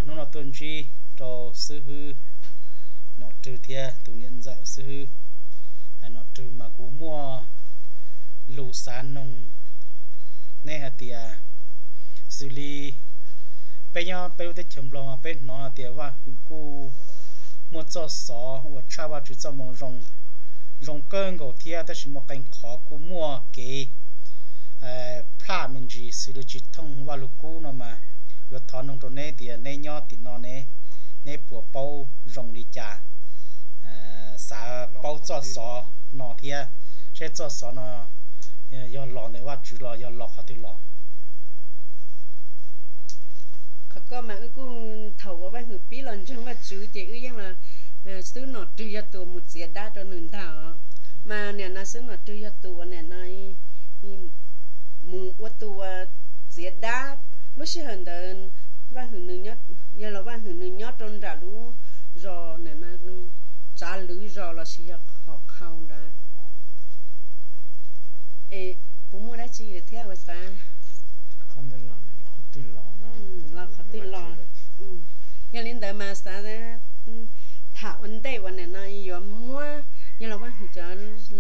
Hnub no tuaj ntsib rau xib hwb Nom Rwg thiab tus niam ntxawm xib hwb Nom Rwg mas kuv muaj lus xav noog neb hais tias, xws li peb nyob peb lub teb chaws Nplog mas peb hnov hais tias Vaj Hwm kuj muaj txoj xov uas tshaj Vajtswv txoj moo zoo, zoo kawg nkaus thiab, tab sis muaj qee qhov kuj muaj kev plaj me ntsis xws li tsis thooj Vaj Lug Kub no mas yuav thov noog rau neb tias neb nyob tim no ne, neb puas paub zoo li cas, xav paub txoj xov no thiab, seb txoj xov no yog los ntawm Vajtswv los yog los qhov twg los. Qhov koj mas wb kuj thaum uas Vaj Hwm pib los ntseeg Vajtswv ces wb yeej los, xib hwb Nom Rwg yog tus mus txiav dab rau nws ntag os. Mas nim no xib hwb Nom Rwg yog tus uas nim no mus ua tus uas txiav dab. Lub sij hawm ntawd Vaj Hwm nws, yog los Vaj Hwm nws nyob rau nram lub zos nim no, Tsav Lwv zos los sis yog Hom Qhau nrad. Es puas muaj dab tsi thiab ua xav los qhov twg los? Yog li ntawd mas xav tham ua ntej uas nim no yuav muab, yog los Vaj Hwm cov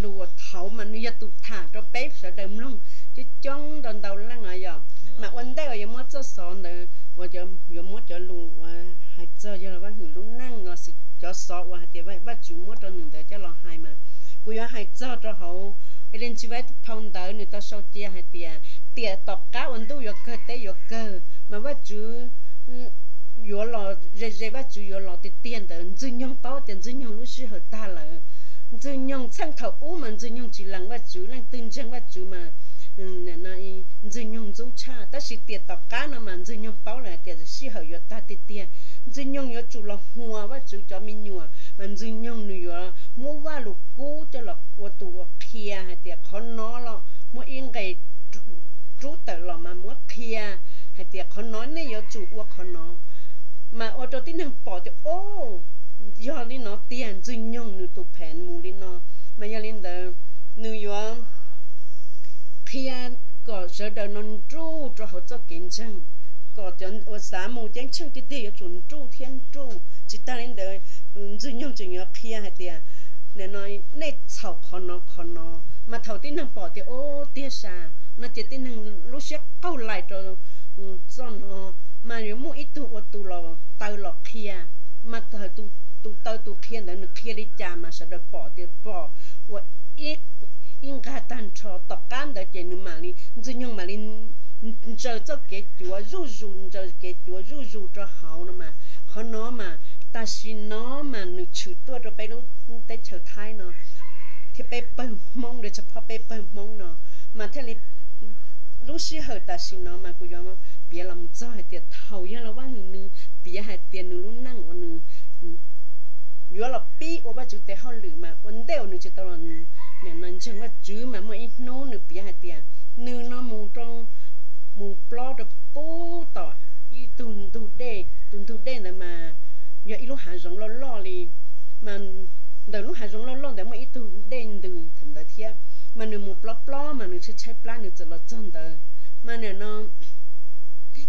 lus uas thaud mas nws yog tus tham rau peb sawv daws mloog coob coob ntau ntau leej os yom. Mas ua ntej uas yuav muab txoj xov ntawd uas yuav muab cov lus uas hais txog yog los Vaj Hwm lub neej los sis cov xov uas hais tias Vajtswv muab rau nws ntawd coj los hais mas kuv yuav hais txog rau hauv Ellen G. White phau ntawv nws tau sau cia hais tias, tiam tom qab uas ntuj yuav kawg teb yuav kawg mas Vajtswv yuav los ze ze, Vajtswv yuav los tiag tiag ntawd. Ntxwg Nyoog paub tias Ntxwg Nyoog lub sij hawm tag lawm. Ntxwg Nyoog txheej thaum ub mas Ntxwg Nyoog tsis lees Vajtswv, leej twg ntseeg Vajtswv mas Ntxwg Nyoog ntxub tshaj. Tab sis tiam tom qab no mas Ntxwg Nyoog paub lawm hais tias sij hawm yuav tag tiag tiag. Ntxwg Nyoog yuav tsum los huas Vajtswv cov me nyuam, mas Ntxwg Nyoog nws yuav muab Vaj Lug Kub coj los ua tus uas qhia hais tias qhov no los muab ib nqe rub tawm los mas muab qhia hais tias qhov no nej yuav tsum ua qhov no, mas ua rau tib neeg pom tias o, yog li no tiag, Ntxwg Nyoog nws tus phem mus li no. Mas yog li ntawd nws yuav qhia kom sawv daws no nruj rau hauv txoj kev ntseeg, kom cov uas xav mus ceeb tsheej tiag tiag yuav tsum nruj thiab nruj. Tsis tag li ntawd, Ntxwg Nyoog tseem yuav qhia hais tias nim no nej txhaum qhov no qhov no, mas thaum tib neeg pom tias o, tiag sas no ces tib neeg lub siab qaug lais rau txoj no, mas yuav muaj ib tug ua tus los taw los qhia, mas thaum tus taw tus qhia ntawd nws qhia li cas mas sawv daws pom tias pom ua ib nqag tag nrho. Tom qab ntawd ces nws mam li, Ntxwg Nyoog mam li ntsaws txoj kev cuav zuj zus, ntsaws kev cuav zuj zus rau hauv no mas, qhov no mas tam sim no mas nws tshwm tuaj rau peb lub teb chaws Thaib no thiab peb pawg Hmoob, tshaj phob peb pawg Hmoob no mas thiaj li lub sij hawm tam sim no mas kuv yuav piav los mus txog hais tias thaum yog los Vaj Hwm nws piav hais tias nws lub neej uas nws yuav los pib ua Vajtswv tes hauj lwm mas ua ntej uas nws tsis tau los ntseeg Vajtswv mas muaj ib hnub nws piav hais tias nws no mus rau, mus plob rau pub tom ib tug ntug dej, tus ntug dej ntawd mas yog ib lub hav zoov loj loj li, mas ntawm lub hav zoov loj loj ntawd muaj ib tug dej ntws ntawd thiab. Mas nws mus plob plob mas nws tshaib tshaib plab nws txawm los txog ntawd. Mas nim no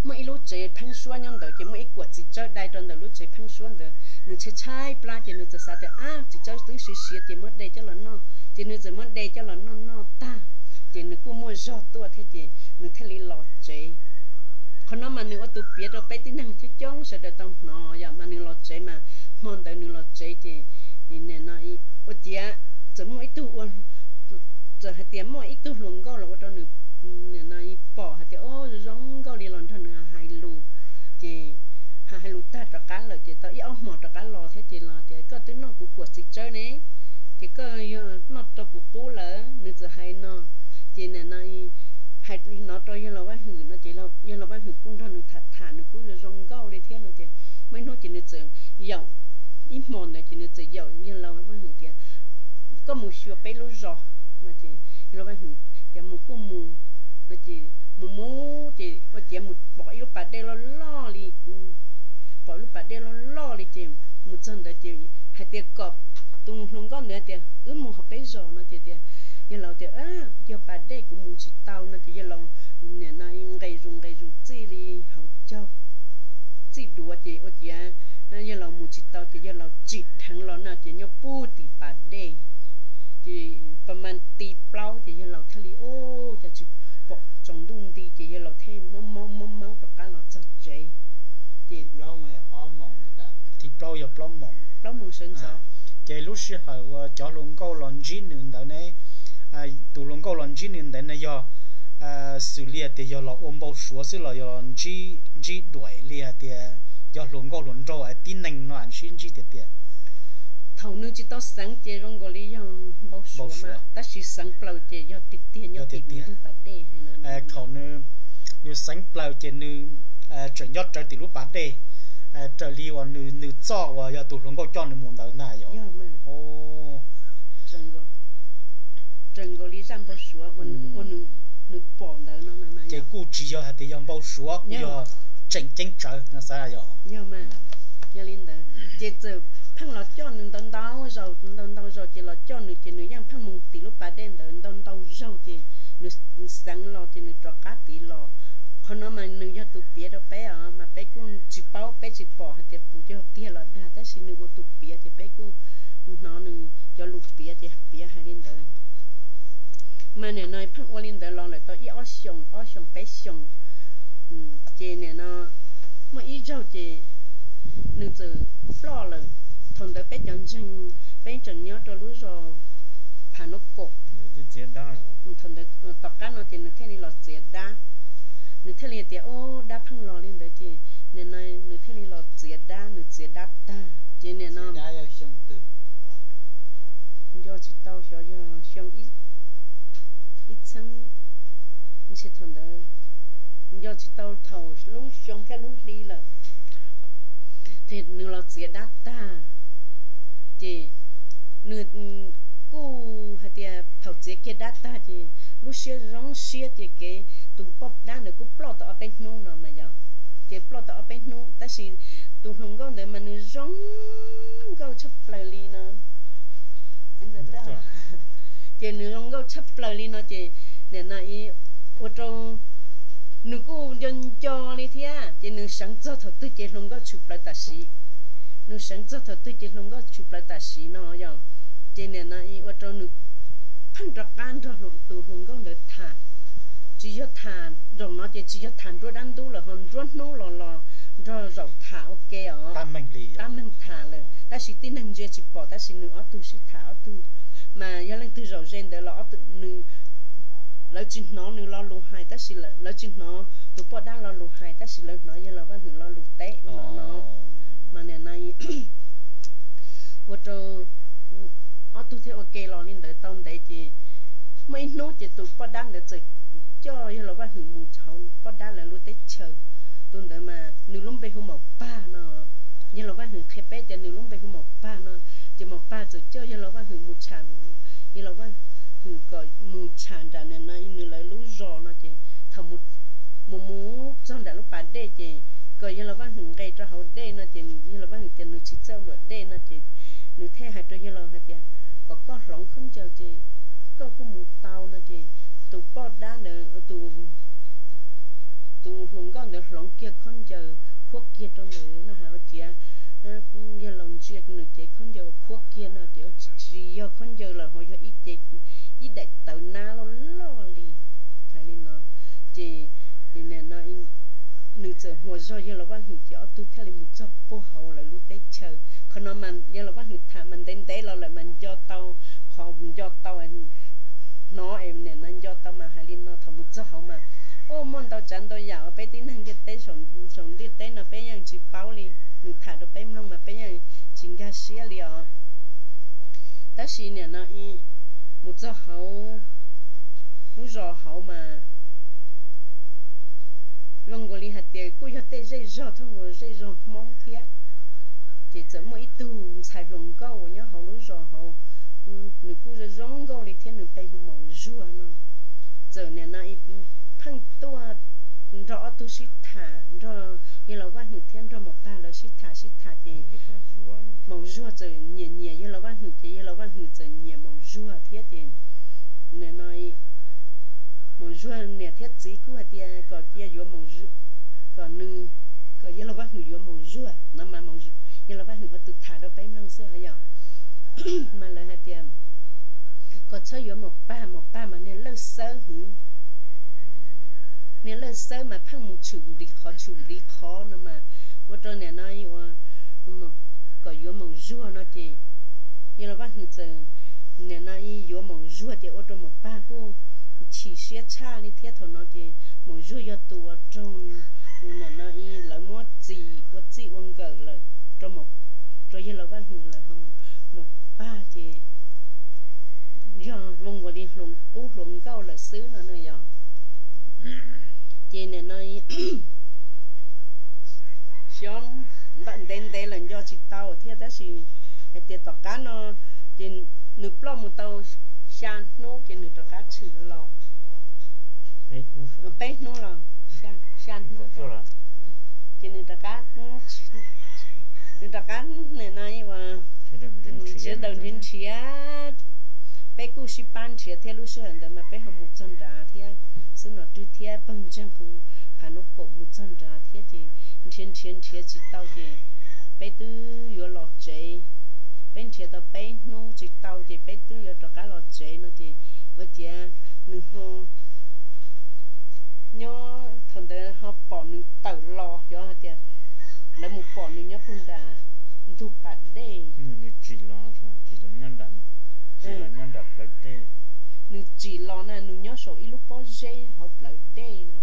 muaj ib lub tsev pheeb suab nyob ntawd ces muaj ib kuam txiv tsawb dai rau ntawm lub tsev pheeb suab ntawd. Nws tshaib tshaib plab ces nws txawm xav tias ab, txiv tsawb twb siav siav ces muab de coj los noj. Ces nws txawm muab de coj los noj noj tag, ces nws kuj muaj zog tuaj thiab ces nws thiaj li los tsev. Qhov no mas nws ua tus piav rau peb tib neeg coob coob sawv daws tau hnov yom. Mas nws los tsev mas hmo ntawd nws los tsev ces ua ciav txawm muaj ib tug ua, txawm hais tias muaj ib tug hluas nkauj los ua rau nws pom hais tias o, zoo nkauj li los nrog nws hais lus. Ces hais lus tag rov qab lawm ces tau ib ob hmos rov qab los thiab ces los tias koj twb noj kuv kuam txiv tsawb ne, ces koj yog noj rau kuv qub lawm, nws txawm hais no. Ces nim no hais li no rau yawg laus Vaj Hwm no ces yawg laus Vaj Hwm kuj nrog nws tham tham nws kuj zoo nkauj li thiab no ces muaj ib hnub ces nws txawm yaum, ib hmo ntawd ces nws txawm yaum yawg laus Vaj Hwm tias koj mus xyuas peb lub zos no ces yawg laus Vaj Hwm tias mus kuj mus no ces mus mus ces ua ciav mus pom ib lub pas dej loj loj li, pom ib lub pas dej loj loj li ces mus txog ntawd ces hais tias kom tus hluas nkauj ntawd tias wb mus hauv peb zos no ces tias, yawg laus tias yog pas dej kuv mus tsis tau no ces yawg laus nim no nqes zus nqes zus txij li hauv caug, txij duav Ces ua ciav yawg laus mus tsis tau ces yawg laus tsim dheev los no ces nyob puag tim pas dej. Ces pas mas ti plaub ces yawg laus thiaj li, o, cas tsis pom tsaus ntuj nti ces yawg laus thiaj maub maub maub maub rov qab los txog tsev. Ces ti plaub yog plaub moos, plaub moos sawv ntxov. Ces lub sij hawm uas cov hluas nkauj los ntsib nws ntawd ne, tus hluas nkauj los ntsib nws ntawd ne yog xws li tias yog los ua npau suav xwb los yog los ntsib, ntsib duaim li hais tias yog hluas nkauj hluas nraug tib neeg no sib ntsib tiag tiag. Thaum nws tsis tau xeev ces zoo nkaus li yog npau suav, tab sis xeev plaws ces yog tiag tiag nyob tim ntug pas dej. Thaum nws, nws xeev plaws ces nws tseem nyob rawv tim lub pas dej, raws li uas nws, nws txoj uas yog tus hluas nkauj coj nws mus ntawd ntag yom. Raws nkaus li zaj npau suav uas nws pom ntawd no ces kuj tsis yog hais tias yog npau suav, kuj yog tseem ceeb tsawv no xav yog. Yog mas, yog li ntawd ces txawm pheej los coj nws ntau ntau zaus, ntau ntau zaus ces los coj nws ces nws yeej pheej mus tim lub pas dej ntawd ntau ntau zaus ces nws xeev los ces nws rov qab tid los. Qhov no mas nws yog tus piav rau peb os, mas peb kuj tsis paub, peb tsis pom hais tias puas yog tiag los dag, tab sis nws ua tus piav ces peb kuj hnov nws cov lus piav ces piav hais li ntawd. Mas nim no pheej ua li ntawd los lawm tau ib ob xyoos, ob xyoos peb xyoos. Ces nim no muaj ib zaug ces nws txawm ploj lawm. Thaum ntawd peb cov ntseeg, peb tseem nyob rau lub zos Phav Nub Kaum. Thaum ntawd tom qab no ces nws thiaj li los txiav dab. Nws thiaj li tias, o, dab pheej los li ntawd ces nim no nws thiaj li los txiav dab, nws txiav dab tag ces nim no nco tsis tau xyov yog xyoo ib txheeb, ntshe thaum ntawd nco tsis tau thaum lub xyoo thiab lub hli lawm. Ces nws los txiav dab tag ces nws kuj hais tias thaum txiav kiag dab tag ces lub siab zoo siab ces kev tus poj dab ntawd kuj ploj tau ob peb hnub no mas yog, ces ploj tau ob peb hnub tab sis tus hluas nkauj ntawd mas nws zoo nkauj tshaj plaws li no. Ces nws zoo nkauj tshaj plaws li no ces nim no ua rau nws kuj nco nco li thiab ces nws seev txog thaum twg ces hluas nkauj tshwm plaws tam sim. Nws seev txog thaum twg ces hluas nkauj tshwm plaws tam sim no yog. Ces nim no ua rau nws pheej rov qab nrog tus hluas nkauj ntawd tham, tsis yog tham zaum no ces tsis yog tham nruab dab ntub lawm ho nruab hnub los los nrog zaum tham ua ke os. Tab meeg tham lawm tab sis tib neeg ntsia tsis pom tab sis nws ob tug sib tham ob tug. Mas yog leej twg zaum ze ntawd los ob tug nws, lawv tsis hnov nws lo lus hais tab sis lawv tsis hnov tus poj dab lo lus hais tab sis lawv hnov yawg laus Vaj Hwm lo lus teb no. Mas nim no ua rau ob tug thiaj ua ke los li ntawd tau ntev ces muaj ib hnub ces tus poj dab ntawd txawm coj yawg laus Vaj Hwm mus hauv poj dab lawv lub teb chaws. Tus ntawd mas nws lub npe hu Maum Pag no. Yawg laus Vaj Hwm qhia peb tias nws lub npe hu Maum Pag no. Ces Maum Pag txawm coj yawg laus Vaj Hwm mus tsham, yawg laus Vaj Hwm kom mus tsham nram nim no nws lawv lub zos no ces thaum mus mus txog nram lub pas dej ces kom yawg laus Vaj Hwm nqes rau hauv dej no ces yawg laus Vaj Hwm tias nws tsis txawj luam dej no ces nws thiaj hais rau yawg laus hais tias kom koj hloov khaub ncaws ces koj kuj mus tau no ces tus poj dab ntawd, tus hluas nkauj ntawd hloov kiag khaub ncaws khuab kiag rau ntawd no hais ua ciav yawg laus ntsia nws cev khaub ncaws uas khuab kiag no ces tsis yog khaub ncaws lawm ho yog ib ce, ib daim tawv nab loj loj li. Hais li no ces nws txawm huas zog yawg laus Vaj Hwm ces ob tug thiaj li mus txog puag hauv lawv lub teb chaws. Qhov no mas yawg laus Vaj Hwm tham mas ntev ntev los lawm mas nco tau, qhov nco tau, hnov es nim no nco tau mas hais li no thaum mus txog hauv mas, o, muaj ntau tsav ntau yam uas peb tib neeg ntiaj teb, saum ntiaj teb no peb yeej tsis paub li. Nws tham rau peb mloog mas peb yeej tsis nkag siab li os. Tab sis nim no mus txog hauv lub zos hauv mas zoo nkaus li hais tias kuj yog tej zej zog, thaj nkaus zej zog Hmoob thiab. Ces txawm muaj ib tug ntxhais hluas nkauj uas nyob hauv lub zos hauv, nws kuj zoo zoo nkauj li thiab, nws peb hu Maum Zuag no. Txawm nim no pheej tuaj nrog ob tug sib tham, nrog yawg laus Vaj Hwm thiab nrog Maum Pag lawv sib tham sib tham ces Maum Zuag txawm nyiam nyiam yawg laus Vaj Hwm ces yawg laus Vaj Hwm txawm nyiam Maum Zuag thiab ces nim no Maum Zuag niam thiab txiv kuj hais tias kom cia yuav Maum Zuag, kom nws kom yawg laus Vaj Hwm yuav Maum Zuag no mas, yawg laus Vaj Hwm ua tus tham rau peb mloog xwb os yom. Mas lawv hais tias kom txhob yuav Maum Pag, Maum Pag mas niag lawj xawb hwv, niag lawj xawb mas pheej mus tshwm npliv qhov tshwm npliv qhov no mas, ua rau nim no ua kom yuav Maum Zuag no ces yawg laus Vaj Hwm txawm nim no yuav Maum Zuag ces ua rau Maum Pag kuj chim siab tshaj li thiab. Thaum no ces Maum Zuag yog tus uas raug nim no lawv muab txis ua txij ua nkawm lawm rau yawg laus Vaj Hwm lawm. Maum Pag ces yog zoo nkaus li hluas qub hluas nkauj lawm xwb no na yom. Ces nim no xyov ntev ntev lawm nco tsis tau thiab, tab sis hais tias tom qab no ces nws ploj mus tau xya hnub ces nws rov qab tshwm los, peb hnub los, xya hnub, ces nws rov qab, nws rov qab nim no ua sawv daws nrhiav nrhiav, peb kuj sib pab nrhiav thiab. Lub sij hawm ntawd mas peb ho mus txog nrad thiab, xib hwb Nom Rwg thiab pawg ntseeg Phav Nub Kaum mus txog nrad thiab ces nrhiav nrhiav nrhiav tsis tau ces peb twb yuav los tsev. Peb nrhiav tau peb hnub tsis tau ces peb twb yuav rov qab los tsev no ces ua ciav nws ho nyob thaum ntawd ho pom nws tawm los, xyov hais tias lawv mus pom nws nyob puag nram ntug pas dej. Nws tsim los na, nws nyob saum ib lub pob zeb hauv plawv dej no.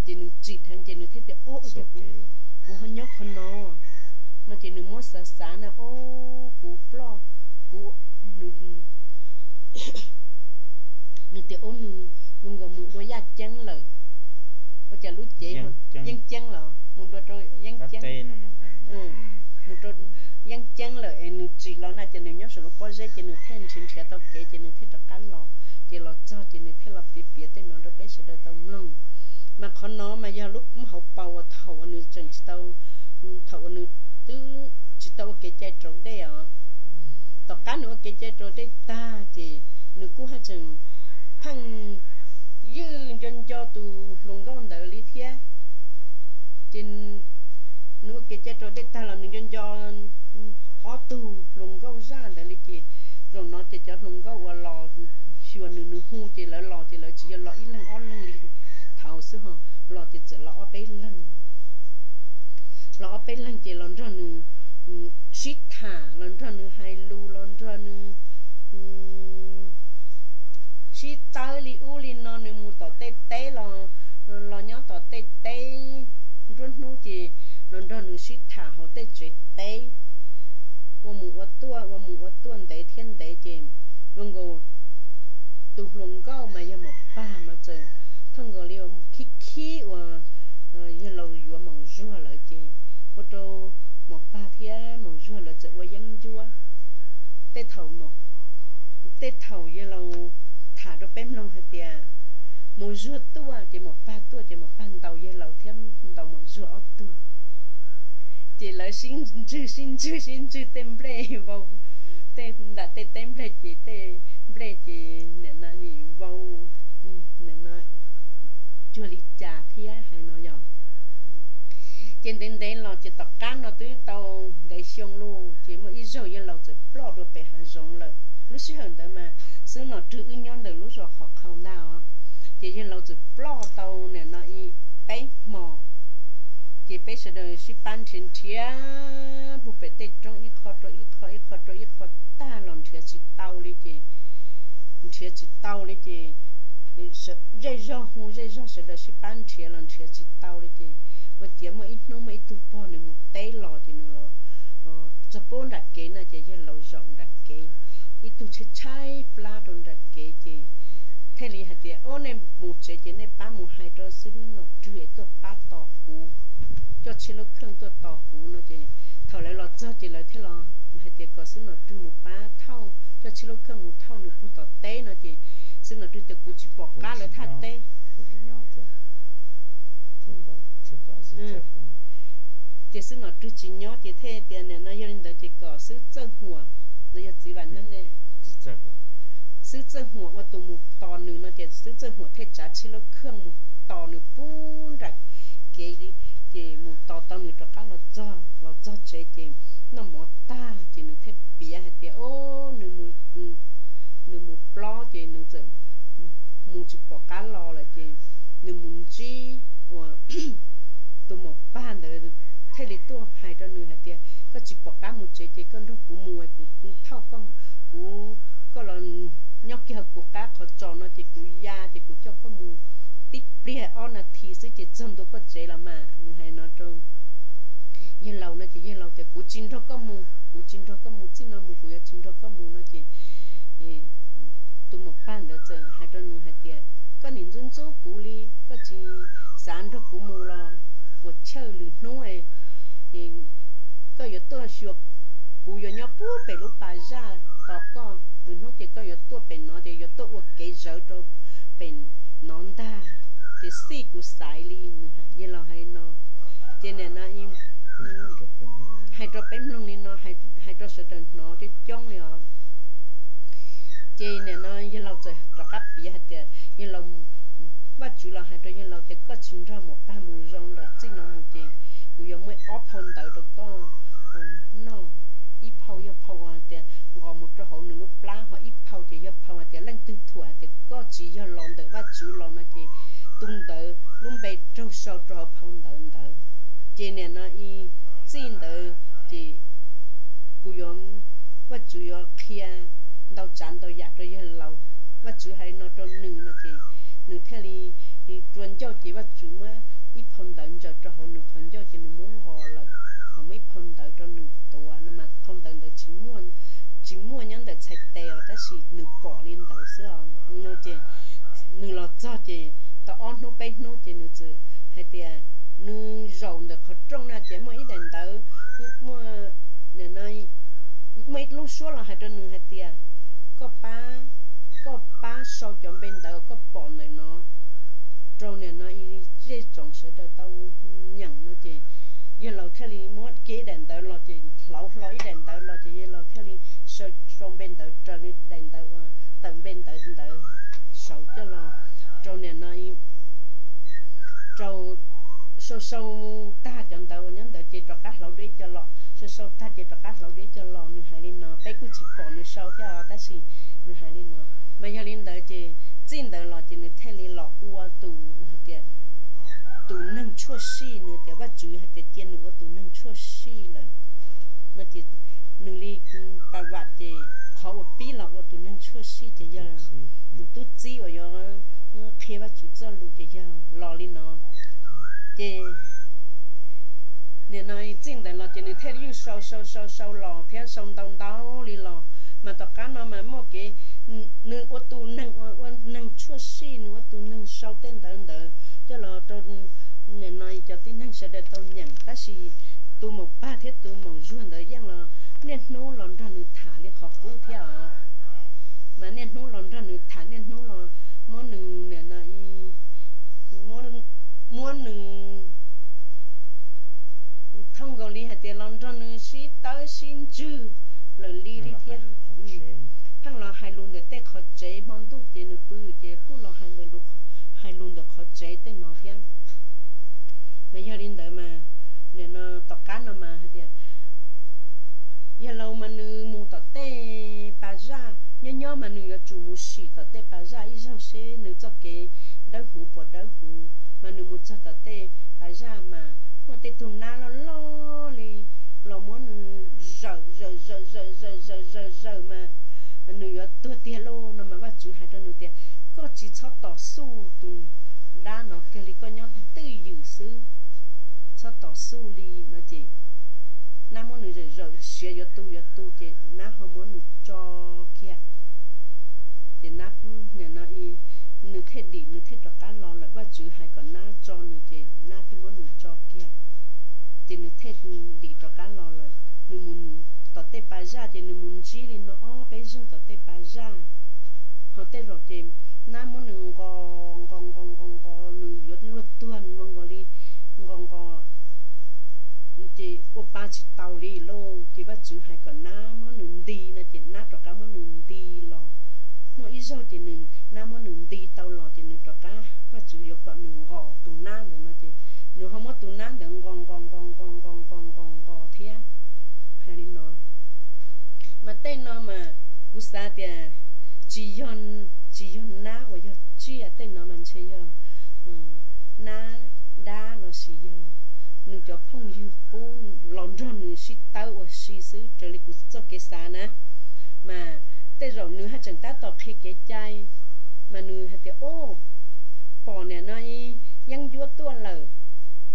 Ces nws tsim dheev ces nws thiaj tias, Ob, kuv ho nyob qhov no no ces nws muab xav xav na, Ob, kuv ploj, kuv, nws tias, Ob, nws zoo nkaus mus dua yaj ceeb lawm. Ua cas lub cev yeeb ceeb los mus dua rau yeeb ceeb, mus rau yeeb ceeb lawm es nws tsim los na ces nws nyob saum lub pob zeb ces nws thiaj nrhiav nrhiav tau kev ces nws thiaj rov qab los. Ces los txog ces nws thiaj los piav piav tej no rau peb sawv daws tau mloog. Mas qhov no mas yog lub hauv paus uas thaum uas nws tseem tsis tau, thaum uas nws twb tsis tau ua kev cai raus dej os. Tom qab nws ua kev cai raus dej tag ces nws kuj haj tseem pheej ywj nco nco tus hluas nkauj ntawd li thiab. Ces nws ua kev cai raus dej tag los nws nco nco ob tug hluas nkauj zaj ntawd li ces zaum no ces cov hluas nkauj uas los xyuas nws, nws hu ces lawv los ces lawv tsis yog los ib leeg ob leeg li thaud xwb ho, los ces txawm los ob peb leeg. Los ob peb leeg ces los nrog nws sib tham, los nrog nws hais lus, los nrog nws sib tawb li ub li no. Nws mus tom tej teb los, los nyob tom tej teb nruab hnub ces los nrog nws sib tham hauv tej tsev teb, ua mus ua tuaj, ua mus ua tuaj ntev thiab ntev ces zoo nkaus tus hluas nkauj mas yog Maum Pag mas txawm thooj nkaus li khib khib uas yawg laus yuav Maum Zuag lawm ces ua rau Maum Pag thiab Maum Zuag lawv txawm ua yeeb ncuab. Tej thaum, tej thaum yawg laus tham rau peb mloog hais tias Maum Zuag tuaj ces Maum Pag tuaj ces Maum Pag ntaus yawg laus thiab ntaus Maum Zuag ob tug. Ces lawv sib ntswg sib ntswg sib ntswg tej nplej vau, tej nram tej teb nplej ces tej nplej ces nim no vau cuag li cas thiab hais no yom. Ces ntev ntev los ces tom qab no twb tau ntev xyoo lauj ces muaj ib zaug yawg laus txawm ploj dua pem hav zoov lawm. Lub sij hawm ntawd mas xib hwb Nom Rwg wb nyob ntawm lub zos qhov qhau ntag os. Ces yawg laus txawm ploj tau nim no peb hmo. Ces peb sawv daws sib pab nrhiav nrhiav puag pem tej roob ib qho rau ib qho, ib qho rau ib qho tag los nrhiav tsis tau li ces, nrhiav tsis tau li ces zej zog hu zej zog sawv daws sib pab nrhiav los nrhiav tsis tau li ces ua ciav muaj ib hnub muaj ib tug pog nws mus teb los ces nws los txog puag nram kev no ces yawg laus zaum nram kev, ib tug tshaib tshaib plab rau nram kev ces thiaj li hais tias, Ob, nej mus tsev ces nej pab mus hais rau xib hwb Nom Rwg es tuaj pab tos kuv, coj tsheb lub kheej tuaj tos kuv no ces thaum lawv los txog ces lawv thiaj los hais tias kom xib hwb Nom Rwg mus pab thauj, coj tsheb lub kheej mus thauj nws puag tom teb no ces xib hwb Nom Rwg tias, Kuv tsis pom qab lawv thaj teb. Ces xib hwb Nom Rwg tsis nyob ces thiaj tias, Nim no yog li ntawd ces kom xib hwb Txawj Huam, los yog txiv Vam Neeb ne, xib hwb Txawj Huam ua tus mus tos nws no ces xib hwb Txawj Huam thiaj tsav tsheb lub kheej mus tos nws puag nram kev ces ces mus tos tau nws rov qab los txog, los txog tsev ces noj mov tag ces nws thiaj piav hais tias, o, nws mus, nws mus plob ces nws txawm mus tsis pom qab los lawm ces nws mus ntsib uas tus maum pag ntawd thiaj li tuaj hais rau nws hais tias, koj tsis pom qab mus tsev ces koj nrog kuv mus, kuv thauj koj, kuv, koj los nyob kiag kuv qab qhov tsos no ces kuv ya ces kuv coj koj mus tib pliag ob nas this xwb ces txog ntua koj tsev los mas. Nws hais no rau yawg laus no ces yawg laus tias, kuv tsis nrog koj mus, kuv tsis nrog koj mus, txij no mus kuv yuav tsis nrog koj mus no ces tus maum pag ntawd txawm hais rau nws hais tias, koj nim ntxub ntxub kuv li, koj tsis xav nrog kuv mus los puas chawj, lwm hnub koj yuav tuaj xyuas, kuv yuav nyob puag pem lub pas zaj tos koj, lwm hnub ces koj yuav tuaj pem no ces yuav tuaj ua kev zawv rau pem no ntag, ces xij kuv xaiv li. Yawg laus hais li no, ces nim no hais rau peb mloog li no, hais rau sawv daws hnov coob coob li os. Ces nim no yawg laus txawm rov qab piav hais tias, yawg laus, Vajtswv los hais rau yawg laus tias, koj tsis nrog maum pag mus zoo lawm, txij no mus ces kuv yuav muab ob phau ntawv rau koj noj. Ib phau yog phau uas hais tias nqos mus rau hauv nws lub plab, ho ib phau ces yog phau hais tias leej twg thuam hais tias koj tsis yog los ntawm Vajtswv los no ces tus ntawd lub npe raug sau rau hauv phau ntawv ntawd. Ces nim no txij ntawd ces kuv yuav, Vajtswv yuav qhia ntau tsav ntau yam rau yawg laus. Vajtswv hais no rau nws no ces nws thiaj li rua ncauj ces Vajtswv muab ib phau ntawv ntsaws rau hauv nws qhov ncauj ces nws muab nqos lawm, ho muab ib phau ntawv rau nws tuav no mas phau ntawv ntawd tsis muaj, tsis muaj nyob ntawm txhais tes os, tab sis nws pom li ntawd xwb os. No ces nws los txog ces tau ob hnub peb hnub ces nws txawm hais tias nws zaum ntawm qhov rooj na ces muaj ib daim ntawv, muaj, muaj ib lub suab los hais rau nws hais tias, koj pab, koj pab sau cov npe ntawv koj pom ntawm no rau nim no zej tsoom sawv daws tau nyeem no ces yawg laus thiaj li muab kiag ib daim ntawv los ces hlauv hlo ib daim ntawv los ces yawg laus thiaj li sau, sau npe ntawv raws li daim ntawv uas tawm npe ntawv ntawd saud coj los rau nim no rau, sau sau tag cov ntawv uas nyob ntawd ces rov qab hlauv dua ib co los, sau sau tag ces rov qab hlauv dua ib co los. Nws hais li no, peb kuj tsis pom nws sau thiab os, tab sis nws hais li no. Mas yog li ntawd ces txij ntawd los ces nws thiaj li los ua tus hais tias tus neeg tshuaj sij, nws tias Vajtswv hais tias cia nws ua tus neeg tshuaj sij lawm no ces nws li pas vam ces qhov uas pib los ua tus neeg tshuaj sij ces yog tus tub txib uas yuav qhia Vajtswv txoj lus ces yog los li no. Ces nim no txij ntawd los ces nws thiaj li yuj sau sau sau sau los thiab sau ntau ntau li los. Mas tom qab no mas muaj kev nws ua tus neeg ua, ua neeg tshuaj sij, nws ua tus neeg sau tej ntawv ntawd coj los rau nim no cov tib neeg sawv daws tau nyeem, tab sis tus maum pag thiab tus maum zuag ntawd yeej los niaj hnub los nrog nws tham li qhov qub thiab os. Mas niaj hnub los nrog nws tham, niaj hnub los muab nws nim no muab nws thauj nkaus li hais tias los nrog nws sib tawb sib ntswg lawm li li thiab. Pheej los hais lus ntawm tej qhov tsev, hmo ntuj ces nws pw ces kuj los hais lus ntawm qhov tsev tej no thiab. Mas yog li ntawd mas nim no tom qab no mas hais tias yawg laus mas nws mus tom tej pas zaj, nyob nyob mas nws yuav tsum mus sim tom tej pas zaj ib zaug seb nws txoj kev dawb huv puas dawb huv. Mas nws mus txog tom tej pas zaj mas muaj tej tug nab loj loj li los muab nws zawm zawm zawm zawm zawm zawm zawm zawm mas nws yuav tuag tiag lauj no mas Vajtswv hais rau nws tias, koj tsis txhob tos xuj tus dab no kiag li, koj nyob twj ywm xwb, txhob tos xuj li no ces nab muab nws zawm zawm siav yuav tu yuav tu ces nab ho muab nws tso kiag. Ces nab, nim no nws thiaj dim, nws thiaj rov qab los lawm. Vajtswv hais kom nab tso nws ces nab thiaj muab nws tso kiag. Ces nws thiaj dim rov qab los lawm. Nws mus tom tej pas zaj ces nws mus ntsib li no ob peb zaug tom tej pas zaj. Ho tej zaum ces nab muab nws nqos nqos nqos nqos nqos, nws yuav luag tuag nqos nqos li, nqos nqos ces ua pa tsis tau li lauj. Ces Vajtswv hais kom nab muab nws nti no ces nab rov qab muab nws nti los. muaj ib zaug ces nws nab muab nws nti tau los ces nws rov qab, Vajtswv yuav kom nws nqos tus nab ntawd no ces nws ho muab tus nab ntawd nqos nqos nqos nqos nqos nqos nqos nqos thiab. Hais li no, mas tej no mas kuv xav tias tsis yog, tsis yog nab uas yog tsiaj, tej no mas ntshe yog nab dab los sis yog nws cov phooj ywg qub los nrog nws sib tawb ua si xwb raws li kuv txoj kev xav na. Mas tej zaum nws haj tseem tab tom qhia kev cai, mas nws hais tias, o, pom niam no yeeb ncuab tuaj lawm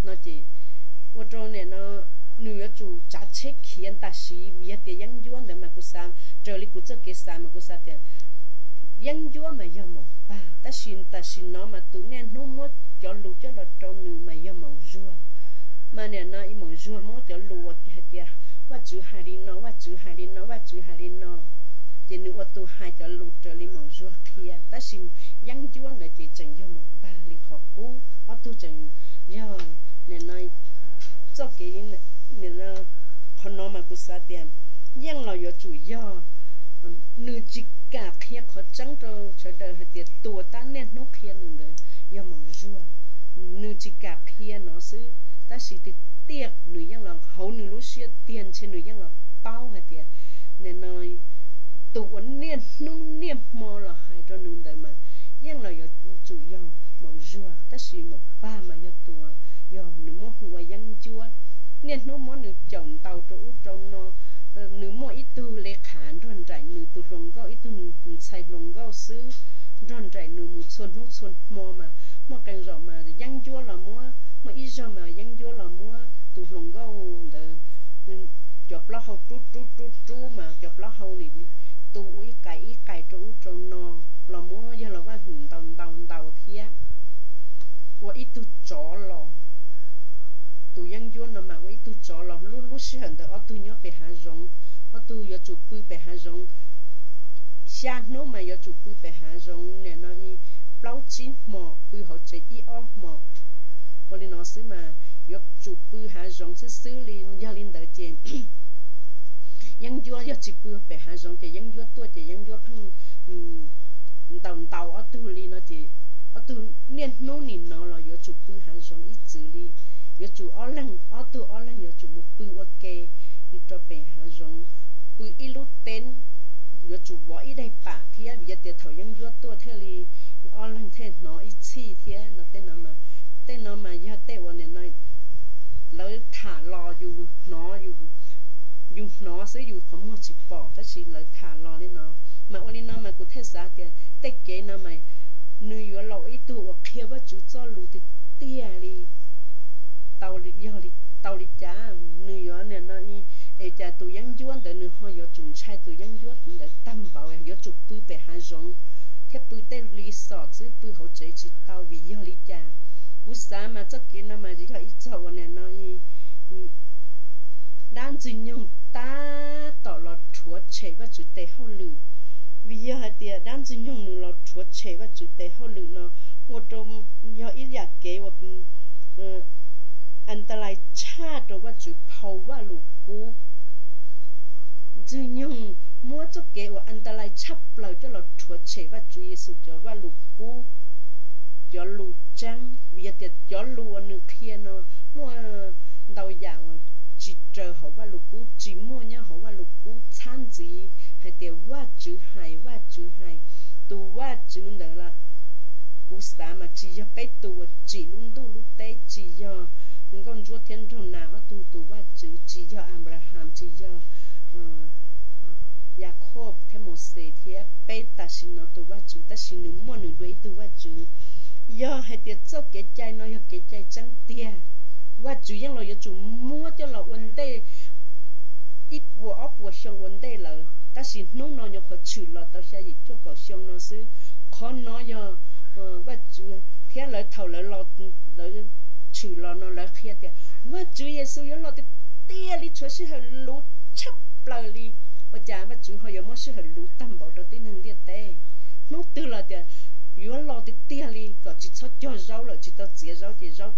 no ces ua rau niam no nws yuav tsum tsav tsheb khiav tam sim, yog tias yeeb ncuab ntawd mas kuv xav, raws li kuv txoj kev xav mas kuv xav tias yeeb ncuab mas yog maum pag, tab sis tam sim no mas tus niaj hnub muab cov lus coj los rau nws mas yog maum zuag. Mas niam no maum zuag muab cov lus uas hais tias Vajtswv hais li no, Vajtswv hais li no, Vajtswv hais li no, ces nws ua tus hais cov lus raws li maum zuag qhia, tab sis yeeb ncuab ntawd ces tseem yog maum pag li qhov qub, ob tug tseem yog, nim no txoj kev, nim no qhov no mas kuv xav tias yeej los yuav tsum yog nws tsis kam qhia qhov tseeb rau sawv daws hais tias tus uas tab niaj hnub qhia nws ntawd yog maum zuag. Nws tsis kam qhia no xwb, tab sis tiag tiag nws yeej los hauv nws lub siab tiag ntshe nws yeej los paub hais tias nim no tus uas niaj hnub niaj hmo los hais rau nws ntawd mas yeej los yuav tsum yog maum zuag, tab sis maum pag mas yog tus, yog nws muab hu ua yeeb ncuab, niaj hnub muab nws caum ntaus rau ub rau no. Nws muaj ib tug le khav nrog nraim nws, tus hluas nkauj, ib tug ntxhais hluas nkauj xwb nrog nraim nws mus txhua hnub txhua hmo mas muaj qee zaum mas yeeb ncuab los muab, muaj ib zaug mas yeeb ncuab los muab tus hluas nkauj ntawd cov plaub hau rub rub rub rub mas cov plaub hau nim tu ua ib qais ib qais rau ub rau no, los muab yog los vaj hwm ntaus ntaus ntaus thiab. Ua ib tug tsov los, tus yeeb ncuab no mas ua ib tug tsov los, lub lub sij hawm ntawd ob tug nyob pem hav zoov, ob tug yuav tsum pw pem hav zoov. Xya hnub mas yuav tsum pw pem hav zoov nim no plaub tsib hmos, pw hauv tsev ib ob hmos. Ua li no xwb mas yuav tsum pw hav zoov xwb xwb li. Yog li ntawd ces yeeb ncuab yog tsis pw pem hav zoov ces yeeb ncuab tuaj ces yeeb ncuab pheej ntaus ntaus ob tug li no ces ob tug niaj hnub nim no los yuav tsum pw hav zoov ib txwm li. Yuav tsum ob leeg, ob tug ob leeg yuav tsum mus pw ua ke rau pem hav zoov, pw ib lub teeb, yuav tsum vov ib daim pam thiab vim yog tias thaum yeeb ncuab tuaj thiaj li ob leeg thiaj hnov ib txhij thiab no. Tej no mas, tej no mas yog tej uas nim no lawv tham los yus hnov, yus hnov xwb yus qhov muag tsis pom tab sis lawv tham los li no. Mas ua li no mas kuv thiaj xav tias tej kev no mas nws yuav los ua ib tug uas qhia Vajtswv txoj lus tiag tiag li. Tau, yog tau li cas nws yuav nim no es cas tus yeeb ncuab ntawd nws ho yuav tsum ntshai tus yeeb ncuab ntawd tag npaum yuav tsum pw pem hav zoov thiab pw tej li xom xwb, pw hauv tsev tsis tau vim yog li cas. Kuv xav mas txoj kev no mas yog ib txog uas nim no dab Ntxwg Nyoog tab tom los rhuav tshem Vajtswv tes hauj lwm. Vim yog hais tias dab Ntxwg Nyoog nws los rhuav tshem Vajtswv tes hauj lwm no ua rau yog ib yam kev uas antalais tshaj rau Vajtswv phau Vajluskub. Ntxwg Nyoog muab txoj kev uas antalais tshaj plaws coj los rhuav tshem Vajtswv Yexus cov Vajluskub, cov lus tseeb, vim yog tias cov lus uas nws qhia no muaj ntau yam uas tsis raws hauv Vajluskub, tsis muaj nyob hauv Vajluskub txhab ntxiv hais tias Vajtswv hais, Vajtswv hais. Tus Vajtswv ntawd las, kuv xav mas tsis yog peb tus uas tsim lub ntuj lub teb, tsis yog nkauj ntsuab thiab nraug nas ob tug tus Vajtswv, tsis yog Anplaham, tsis yog Yakhob thiab Mauxes thiab peb tam sim no tus Vajtswv, tab sis nws muaj nws dua ib tug Vajtswv. Yog hais tias txoj kev cai no yog kev cai tseeb tiag, Vajtswv yeej los yuav tsum muab coj los ua ntej ib puas ob puas xyoo ua ntej lawm, tab sis hnub no nyuam qhuav tshwm los tau xya yim cuaj kaum xyoo no xwb. Qhov no yog Vajtswv thiab lawv thaum lawv los, lawv tshwm los no lawv qhia tias Vajtswv Yexus yuav los tiag tiag li, tshuav sij hawm luv tshaj plaws li. Ua cas Vajtswv ho yuav muab sij hawm luv tag npaum rau tib neeg ntiaj teb? Hnub twg los tias yuav los tiag tiag li kom tsis txhob cog zaub lawm, tsis tau txiav zaub ces zaub,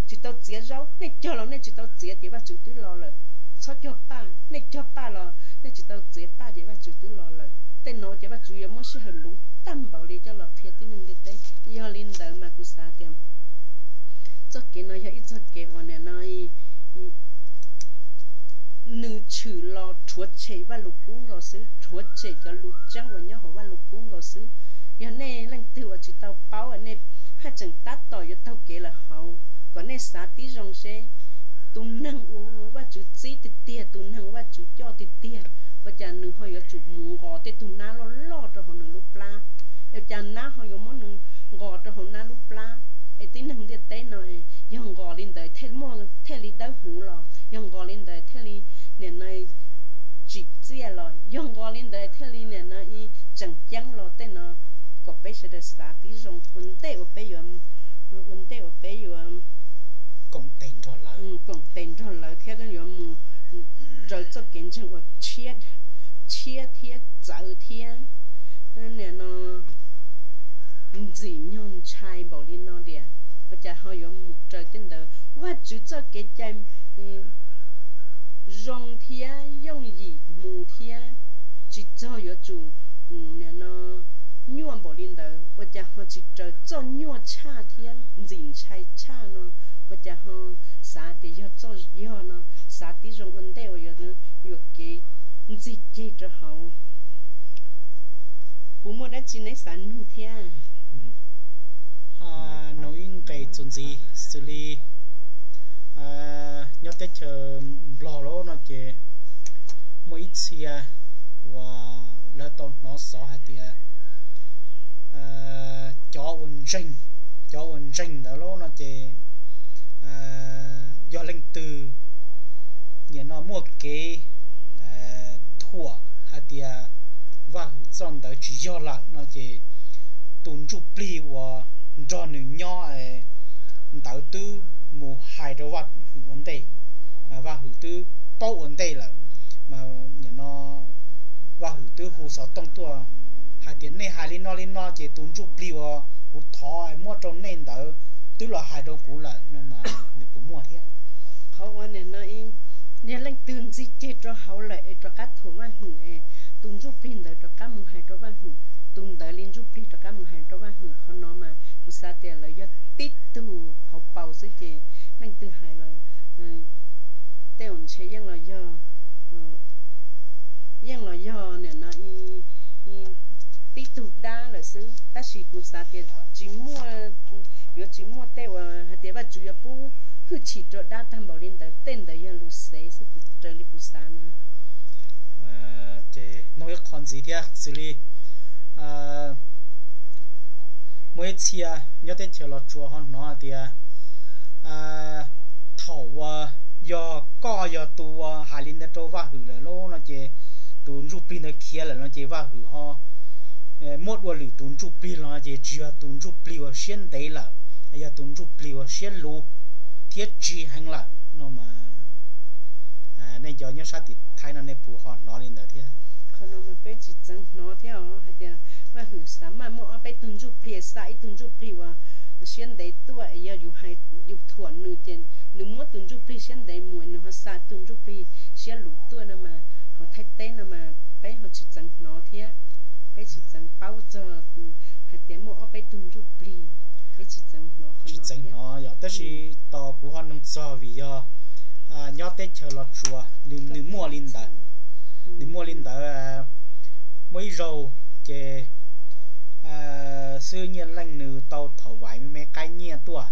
tsis tau txiav zaub, nej cog los nej tsis tau txiav ces Vajtswv twb los lawm. Txhob cog paj, nej cog paj los nej tsis tau txiav paj ces Vajtswv twb los lawm. Tej no ces Vajtswv yuav muab sij hawm luv tag npaum li coj los qhia tib neeg ntiaj teb. Yog li ntawd mas kuv xav tias txoj kev no yog ib txoj kev uas nim no nws tshwm los rhuav tshem Vajluskub nkaus xwb, rhuav tshem cov lus tseeb uas nyob hauv Vajluskub nkaus xwb. Yog nej leej twg uas tsis tau paub, nej haj tseem tab tom yuav taug kev lawm hauv, kom nej xav tib zoo seb tus neeg uas Vajtswv txib tiag tiag, tus neeg uas Vajtswv coj tiag tiag, ua cas nws ho yuav tsum mus nqos tej tug nab loj loj rau hauv nws lub plab? Ua cas nab ho yuav muab nws nqos rau hauv nab lub plab? Es tib neeg ntiaj teb no, yog nqos li ntawd thiaj muaj, thiaj li dawb huv los? Yog nqos li ntawd thiaj li nim no tsim txiaj los? Yog nqos li ntawd thiaj li nim no tseem ceeb los? Tej no kom peb sawv daws xav tib zoo ua ntej uas peb yuav, ua ntej uas peb yuav koom tes nrog lawv thiab yuav mus raws txoj kev ntseeg uas tshiab thiab txawv thiab nim no ntxim nyog ntshai npaum li no tiag. Ua cas ho yuav mus raws tej ntawd? Vajtswv txoj kev cai zoo thiab yooj yim mus thiab, tsis txog yuav tsum nim no nyuaj npaum li ntawd. Ua cas ho tsis raws txoj nyuaj tshaj thiab ntxim ntshai tshaj no? Ua cas ho xav tias yog txoj yog no, xav tib zoo ua ntej uas yuav, yuam kev ntxig ceg rau hauv? Puas muaj dab tsi neb xav nug thiab? Nug ib nqes txuas ntxiv xws li nyob teb chaws Nplog lawm no ces muaj ib txhia uas lawv tau hnov xov hais tias cov uas ntseeg, cov uas ntseeg ntawd lawm no ces yog leej twg nim no muaj kev thuam hais tias Vaj Hwm txoj ntawd tsis yog lawm no ces tus ntsuj plig uas nrog nws nyob ntawd twb mus hais rau Vaj Hwm ua ntej, Vaj Hwm twb paub ua ntej lawm. Mas nim no Vaj Hwm twb hu xov tooj tuaj hais tias nej hais li no li no ces tus ntsuj plig uas kuv thov muab rau nej ntawd twb los hais rau kuv lawm no mas nws puas muaj thiab? Qhov uas nim no yog leej twg ntxig ceg rau hauv lawm es rov qab thuam Vaj Hwm es tus ntsuj plig ntawd rov qab mus hais rau Vaj Hwm, tus ntawd li ntsuj plig rov qab mus hais rau Vaj Hwm, qhov no mas kuv xav tias lawv yog tib tug hauv paus xwb ces leej twg hais los tej zaum ntshe yeej los yog, yeej los yog nim no tib tug dab lawm xwb. Tab sis kuv xav tias tsis muaj, yuav tsis muaj tej uas hais tias Vajtswv yuav pub hwj chim rau dab tag npaum li ntawd, tej ntawd yog lus xev xwb kuv raws li kuv xav na. Ces nug ib qho ntxiv thiab xws li muaj ib txhia nyob teb chaws Los Tsuas ho hnov hais tias thaum uas yog koj yog tus uas hais li ntawd rau Vaj Hwm lawm lauj no ces tus ntsuj plig ntawd khiav lawm no ces Vaj Hwm ho muab dua lwm tus ntsuj plig los ces tsis yog tus ntsuj plig uas siab ntev lawm, yog tus ntsuj plig uas siab luv thiab tsiv heev lawm no mas nej cov nyob sab tim Thaib no nej puas ho hnov li ntawd thiab? Qhov no mas peb tsis txeev hnov thiab os, hais tias Vaj Hwm xa maj muaj ob peb tug ntsuj plig, xa ib tug ntsuj plig uas siab ntev tuaj es yog yus hais yus thuam nws ces nws muab tus ntsuj plig siab ntev mus, nws ho xa tus ntsuj plig siab luv tuaj no mas hauv Thaib teb no mas peb ho tsis txeev hnov thiab. Peb tsis txeev paub txog hais tias muaj ob peb tug ntsuj plig, peb tsis txeev hnov qhov no thiab. Tab sis tos kuv ho nug txog vim yog nyob teb chaws Los Tsuas nws muaj li ntawd, nws muaj li ntawd. Muaj ib zaug ces xib hwb Nyiaj Leej nws tau thaum vaim me me qaib nyiaj tuaj,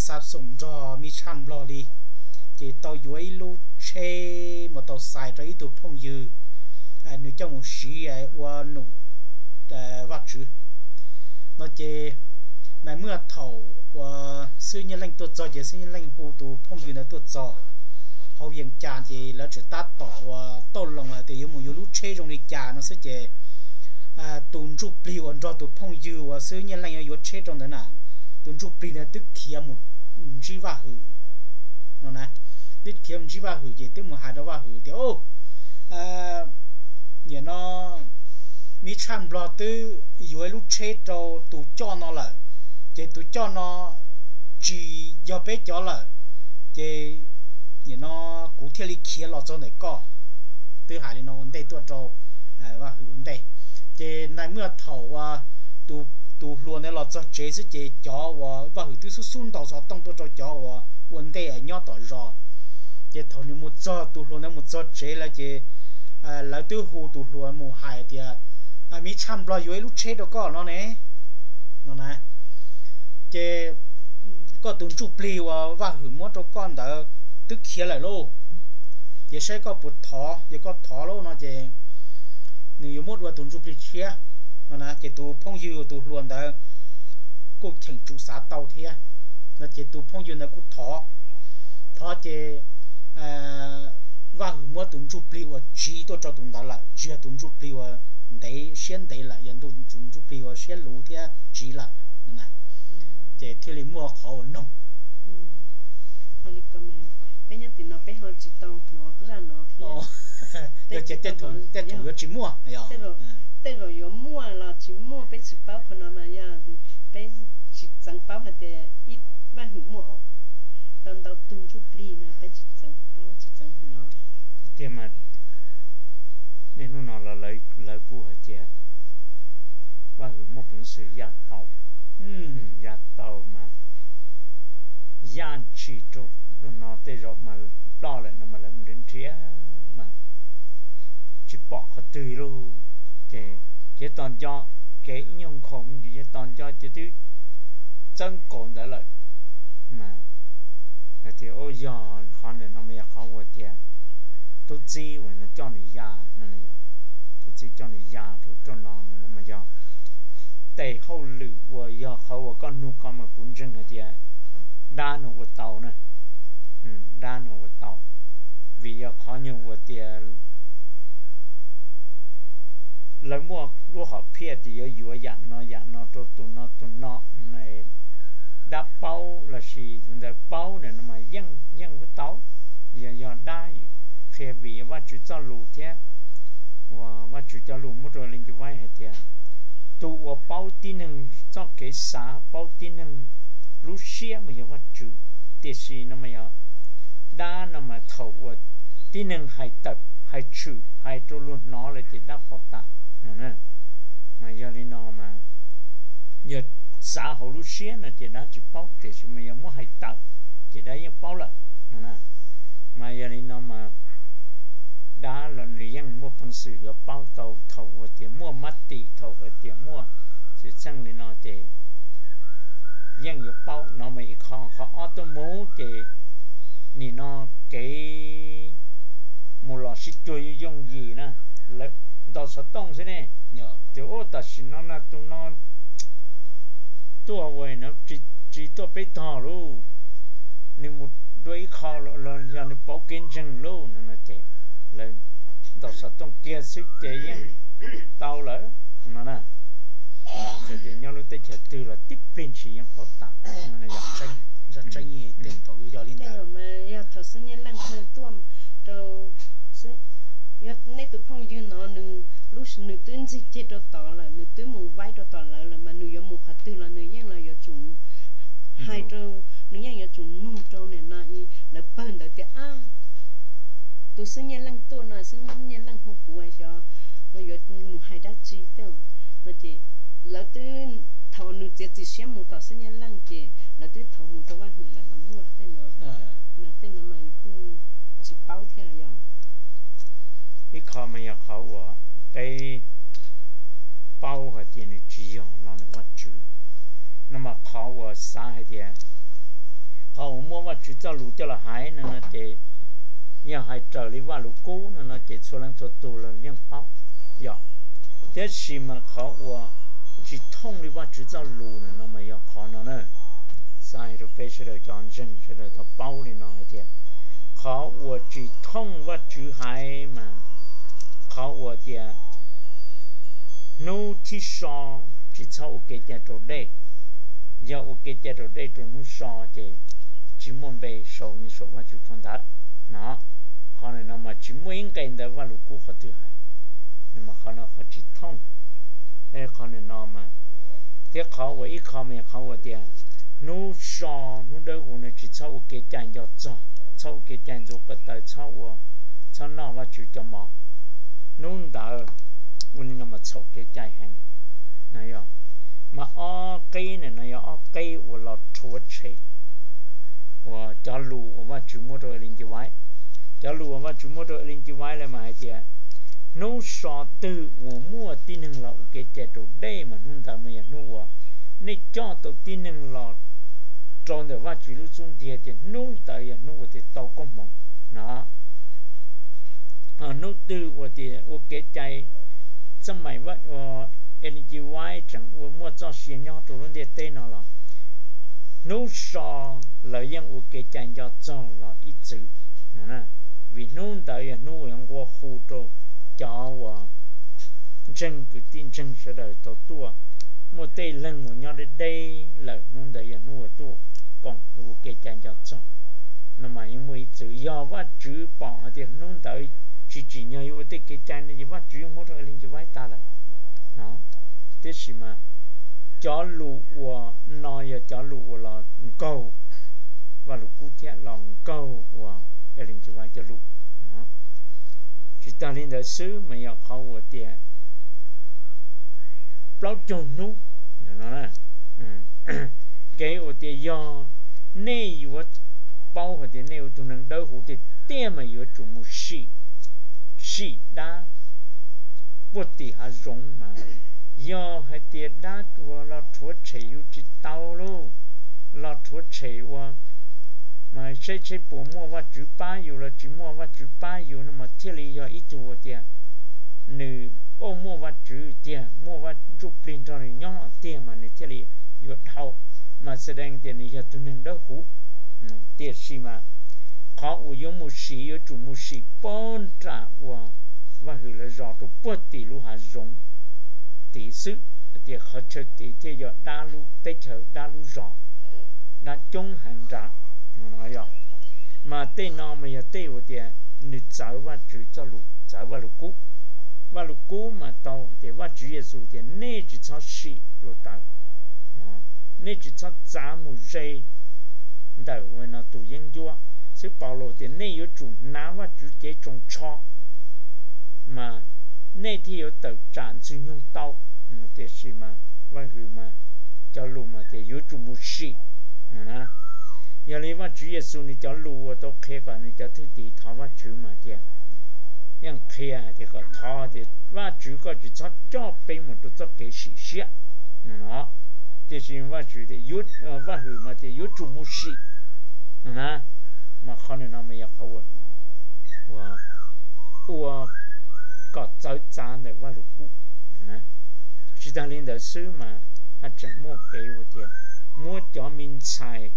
xa xoom nrog me tshaj Nplog li, ces tau yuav ib lub tsheb mus tau xais rau ib tug phooj ywg, nws coj mus siv ua num Vajtswv no ces mas muaj thaum uas xib hwb Nyiaj Leej tuaj txog ces xib hwb Nyiaj Leej hu tus phooj ywg ntawd tuaj txog hauv Vias Cas ces lawv tseem tab tom uas tauj loo hais tias yuav mus yuav lub tsheb zoo li cas no xwb ces tus ntsuj plig uas nrog tus phooj ywg uas xib hwb Nyiaj Leej yuav tsheb rau ntawd na, tus ntsuj plig ntawd twb khiav mus ntsib Vaj Hwm no na, twb khiav mus ntsib Vaj Hwm ces twb mus hais rau Vaj Hwm tias, nim no me tshaj Nplog twb yuav ib lub tsheb rau tus coj no lawm, ces tus coj no tsis yog peb cov lawm, ces nim no kuv thiaj li khiav los txog ntawm koj. Twb hais li no ua ntej tuaj rau Vaj Hwm ua ntej, Ces nais muaj thaum uas tus hluas ntawd los txog tsev xwb ces cov uas Vaj Hwm twb xub xub ntaus xov tooj tuaj rau cov uas ua ntej nyob tom zos. Ces thaum nws mus txog, tus hluas ntawd mus txog tsev lawm ces lawv twb hu tus hluas mus hais tias, me tshaj nplog yuav ib lub tsheb rau koj no ne, no na. Ces koj tus ntsuj plig uas Vaj Hwm muab rau koj ntawd twb khiav lawm lauj. Ces saib koj puas thov, yog koj thov lauj no ces nws yuav muab dua tus ntsuj plig tshiab no na. Ces tus phooj ywg tus hluas ntawd kuj cheem tsum xav tau thiab no ces tus phooj ywg ntawd kuj thov. Thov ces Vaj Hwm muab tus ntsuj plig uas tsiv tuaj rau tus ntawd lawm, tsis yog tus ntsuj plig uas ntev siab ntev lawm, yog tus ntsuj plig uas siab luv thiab tsiv lawm. Ces thiaj li muaj qhov uas noog. Peb nyob tim no peb ho tsis tau hnov zaj no thiab. Tej thaum yuav tsis muaj, tej zaum yuav muaj los tsis muaj peb tsis paub. Qhov no mas yog peb tsis txeev paub hais tias ib Vaj Hwm muaj tau ntau tug ntsuj plig no peb tsis txeev paub tsis txeev hnov. Tiag mas niaj hnub no los lawv kuj hais tias Vaj Hwm muaj peev xwm ya tau, ya tau mas ya ntshis rau no tej zaum mas ploj lawm no mas lawv nrhiav nrhiav mas tsis pom qhov twg lauj. Ces cev tos nco, kev ib nyuag nkhaus me ntsis ces tos nco ces twb txawb nkaus ntawd lawm. Mas hais tias yog qhov ntawm no mas yog qhov uas tias tub txib uas no coj nws ya no, tub txib coj nws ya rau rau no no mas yog tes hauj lwm uas yog qhov uas koj nug ko mas kuv ntseeg hais tias dab no ua tau na, dab no ua tau, vim yog qhov nyuag uas tias lawv muaj lub hom phiaj tias yuav yuav yam no yam no rau tus no tus no no, dab paub lossis tus ntawd paub na no mas yeej yeej ua tau. Yog yog dab qhia vim yog Vajtswv txoj lus thiab uas Vajtswv cov lus muab rau Lee Coo Wai hais tias tus uas paub tib neeg txoj kev xav, paub tib neeg lub siab mas yog Vajtswv. Tiam sis no mas yog dab no mas thaum uas tib neeg hais tawm hais tshwm hais rau luag hnov lawm ces dab paub tas no na. Mas yog li no mas yog xav hauv lub siab no ces dab tsis paub, tiam sis mas yog muab hais tawm ces dab yeej paub lawm no na. Mas yog li no mas dab los nws yeej muaj peev xwm yuav paub tau thaum uas tias muaj mab tim, thaum uas tias muaj xwm txheej li no ces yeej yuav paub no mas ib qho. Qhov ob tuaj mus ces nim no kev mus los sib cuag yooj yim na, lawv ntaus xov tooj xwb ne. Tias ua tam sim no na tus no tuaj ua no tsis tuaj peb tog lauj, nws mus dua ib qho los yog nws pauv kev ntseeg lauj no no ces lawv ntaus xov tooj kiag xwb ces yeej tau lawm no na. Txawm tias nyob lub teb chaws twg los tib pliag ntshis yeej paub tas. Tej zaum mas yog thaum xib nyej leej hu tuaj rau, yog nej tus phooj ywg no nws lub nws twb ntxig ceg rau tod lawm, nws twb mus vaib rau tom lawv lawm mas nws yuav mus qhov twg los nws yeej los yuav tsum hais rau, nws yeej yuav tsum nug rau nim no lawv pawg ntawd tias, ab, tus xib nyej leej tuaj no, xib nyej leej hu kuv xyov no yuav mus hais dab tsi tej no ces lawv twb, thaum nws txiav txim siab mus tom xib nyej leej ces lawv twb thov mus rau Vaj Hwm lawm los muaj tej no. Tej no mas kuj tsis paub thiab yog. Ib qho mas yog qhov uas peb paub hais tias nws tsis yog los ntawm Vajtswv no mas qhov uas xav hais tias qhov uas muab Vajtswv txoj lus coj los hais no no ces yog hais raws li Vaj Lus Kub no no ces txhua leej txhua tus los yeej paub yom. Tiam sis mas qhov uas tsis thooj li Vajtswv txoj lus no no mas yog qhov no na. Xav hais rau peb sawv daws cov ntseeg sawv daws tau paub li no hais tias qhov uas tsis thooj Vajtswv hais mas qhov uas tias hnub thib so tsis txhob ua kev cai raus dej, yog ua kev cai raus dej rau hnub so ces tsis muaj npe sau nyob saum Vajtswv phau ntawv no. Qhov no mas tsis muaj ib nqe ntawm Vaj Lus Kub qhov twg hais, no mas qhov no qhov tsis thooj. Qhov no mas thiab qhov uas ib qho mas yog qhov uas tias hnub so hnub dawb huv no tsis txhob ua kev cai nco txog, txhob ua kev cai ntxuav ko taw, txhob ua, txhob noj Vajtswv cov mov. Hnub ntawd Ua li no mas txhaum kev cai heev. Mas ob qeb ntawm no yog ob qeb uas los rhuav tshem uas cov lus uas Vajtswv muab rau Ellen G. White. Cov lus uas Vajtswv muab rau Ellen G. White lawm mas hais tias, hnub so twg uas muaj tib neeg los ua kev cai raus dej mas hnub ntawd mas yog hnub uas nej coj tau tib neeg los rau ntawm Vajtswv lub xub ntiag, ces hnub ntawd yog hnub uas tias tau koob hmoov no. Hnub twg uas tias ua kev cai, txoj maim Ellen G. White tseem ua muaj txoj sia nyob rau lub ntiaj teb no los, hnub so lawv yeej ua kev cai nco txog los ib txwm no. Vim hnub ntawd yog hnub uas yuav nqua hu rau cov uas ntseeg, kwv tij ntseeg sawv daws tau tuaj. Muaj tej leeg uas nyob deb deb lawm, hnub ntawd yog hnub uas tuaj koom ua kev cai nco txog no mas yeej muaj ib txwm. Yog Vajtswv pom hais tias hnub ntawd tsis tsim nyog yuav ua tej kev cai no ces Vajtswv yeej muab rau Ellen G. White tag lawm no. Tiam sis mas cov lus uas no yog cov lus uas los nkaug Vajluskub thiab los nkaug uas Ellen G. White cov lus. Tsis tas li ntawd xwb mas yog qhov uas tias plaub caug hnub no, kev uas tias yog nej yuav paub hais tias nej ua tus neeg dawb huv tiag tiag mas yuav tsum mus sim, sim dab puag tim hav zoov mas yog hais tias dab uas los rhuav tshem yus tsis tau lauj, los rhuav tshem ua mas saib seb puas muaj Vajtswv pab yus los tsis muaj Vajtswv pab yus no mas thiaj li yog ib tug uas tias nws, o, muaj Vajtswv tiag, muaj Vaj Ntsuj Plig nrog nws nyob tiag mas nws thiaj li yuav dhau, mas xws li tias nws yog tus neeg dawb huv. Tiam sis mas qhov uas yuav mus sim yuav tsum mus sim puag nram uas Vaj Hwm lawv zos rau puag tim lub hav zoov tid xwb, tias qhov chaw tid thiaj yog dab lub teb chaws, dab lub zos, dab coob heev nrad. Mas tej no mas yog tej uas tias nws txawv Vajtswv txoj lus, txawv Vajluskub. Vajluskub mas tau tias Vajtswv Yexus tias nej tsis txhob sim hluav taws, nej tsis txhob txav mus ze ntawm ua no tus yeeb ncuab xwb. Paulus tias nej yuav tsum hnav Vajtswv cev tsoos tsho mas nej thiaj yuav tawm tsam Ntxwg Nyoog tau. Tiam sis mas Vaj Hwm mas cov lus mas tias yuav tsum mus sim. Yog li Vajtswv Yexus nws cov lus uas tau qhia kom nws cov thwj tim thov Vajtswv mas tias yeej qhia hais tias kom thov tias Vajtswv koj tsis txhob coj peb mus rau txoj kev sim siab no. Tiam sis Vajtswv tias, Vaj Hwm mas tias yuav tsum mus sim no na. Mas qhov no mas yog qhov ua kom txawv txav ntawm Vajluskub. Tsis tas li ntawd xwb mas haj tseem muaj kev ua tias muab cov me ntxhais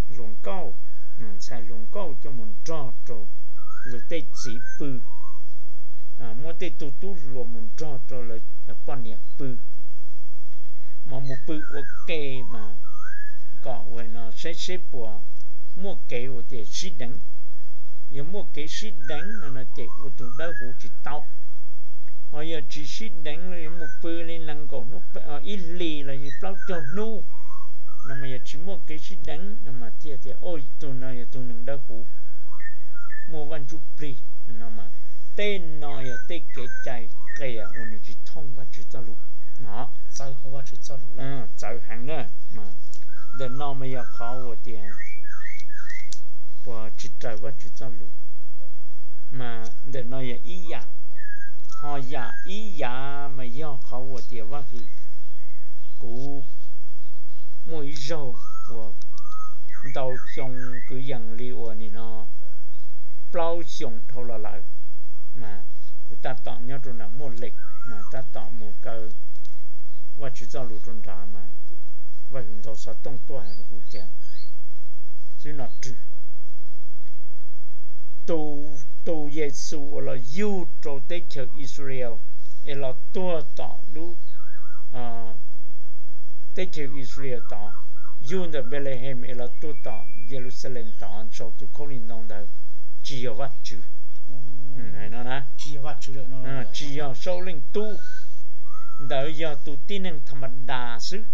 hluas nkauj, ntxhais hluas nkauj coj mus nrog rau lawv tej txiv pw, muab tej tug tub hluas mus nrog rau lawv poj niam pw, mas mus pw ua ke mas kom ua no saib seb puas muaj kev ua tias sib deev. Yog muaj kev sib deev no no ces ua tus dawb huv tsis tau. Ho yog tsis sib deev los yuav mus pw li nees nkaum hnub, ib hlis los yog plaub caug hnub no mas yog tsis muaj kev sib deev no mas thiaj tias, o, tus no yog tus neeg dawb huv, muaj Vaj Ntsuj Plig no mas tej no yog tej kev cai qias uas nws tsis thooj Vajtswv txoj lus no. Txawv heev na, mas ntawm no mas yog qhov uas tias uas tsis raws Vajtswv txoj lus, mas ntawm no yog ib yam. Ho yam ib yav mas yog qhov uas tias Vaj Hwm, kuv muaj ib zaug uas ntau xyoo kwv yees li uas nim no plaub xyoos dhau los lawm, mas kuv tab tom nyob rau nram Muaj Lees, mas tab tom mus kaw Vajtswv txoj lus rau nrad mas Vaj Hwm ntaus xov tooj tuaj hais rau kuv tias, xwb no rwg, tus, tus Yexus uas los yug rau teb chaws Israel es los tuag tom lub teb chaws Israel tod, yug ntawm Npelehees es los tuag tom Yeluxalees tod saum tus khaub lig ntoo ntawd, tsis yog Vajtswv no na, tsis yog Saub Leej Tub, ntawd yog tus tib neeg tha ma das xwb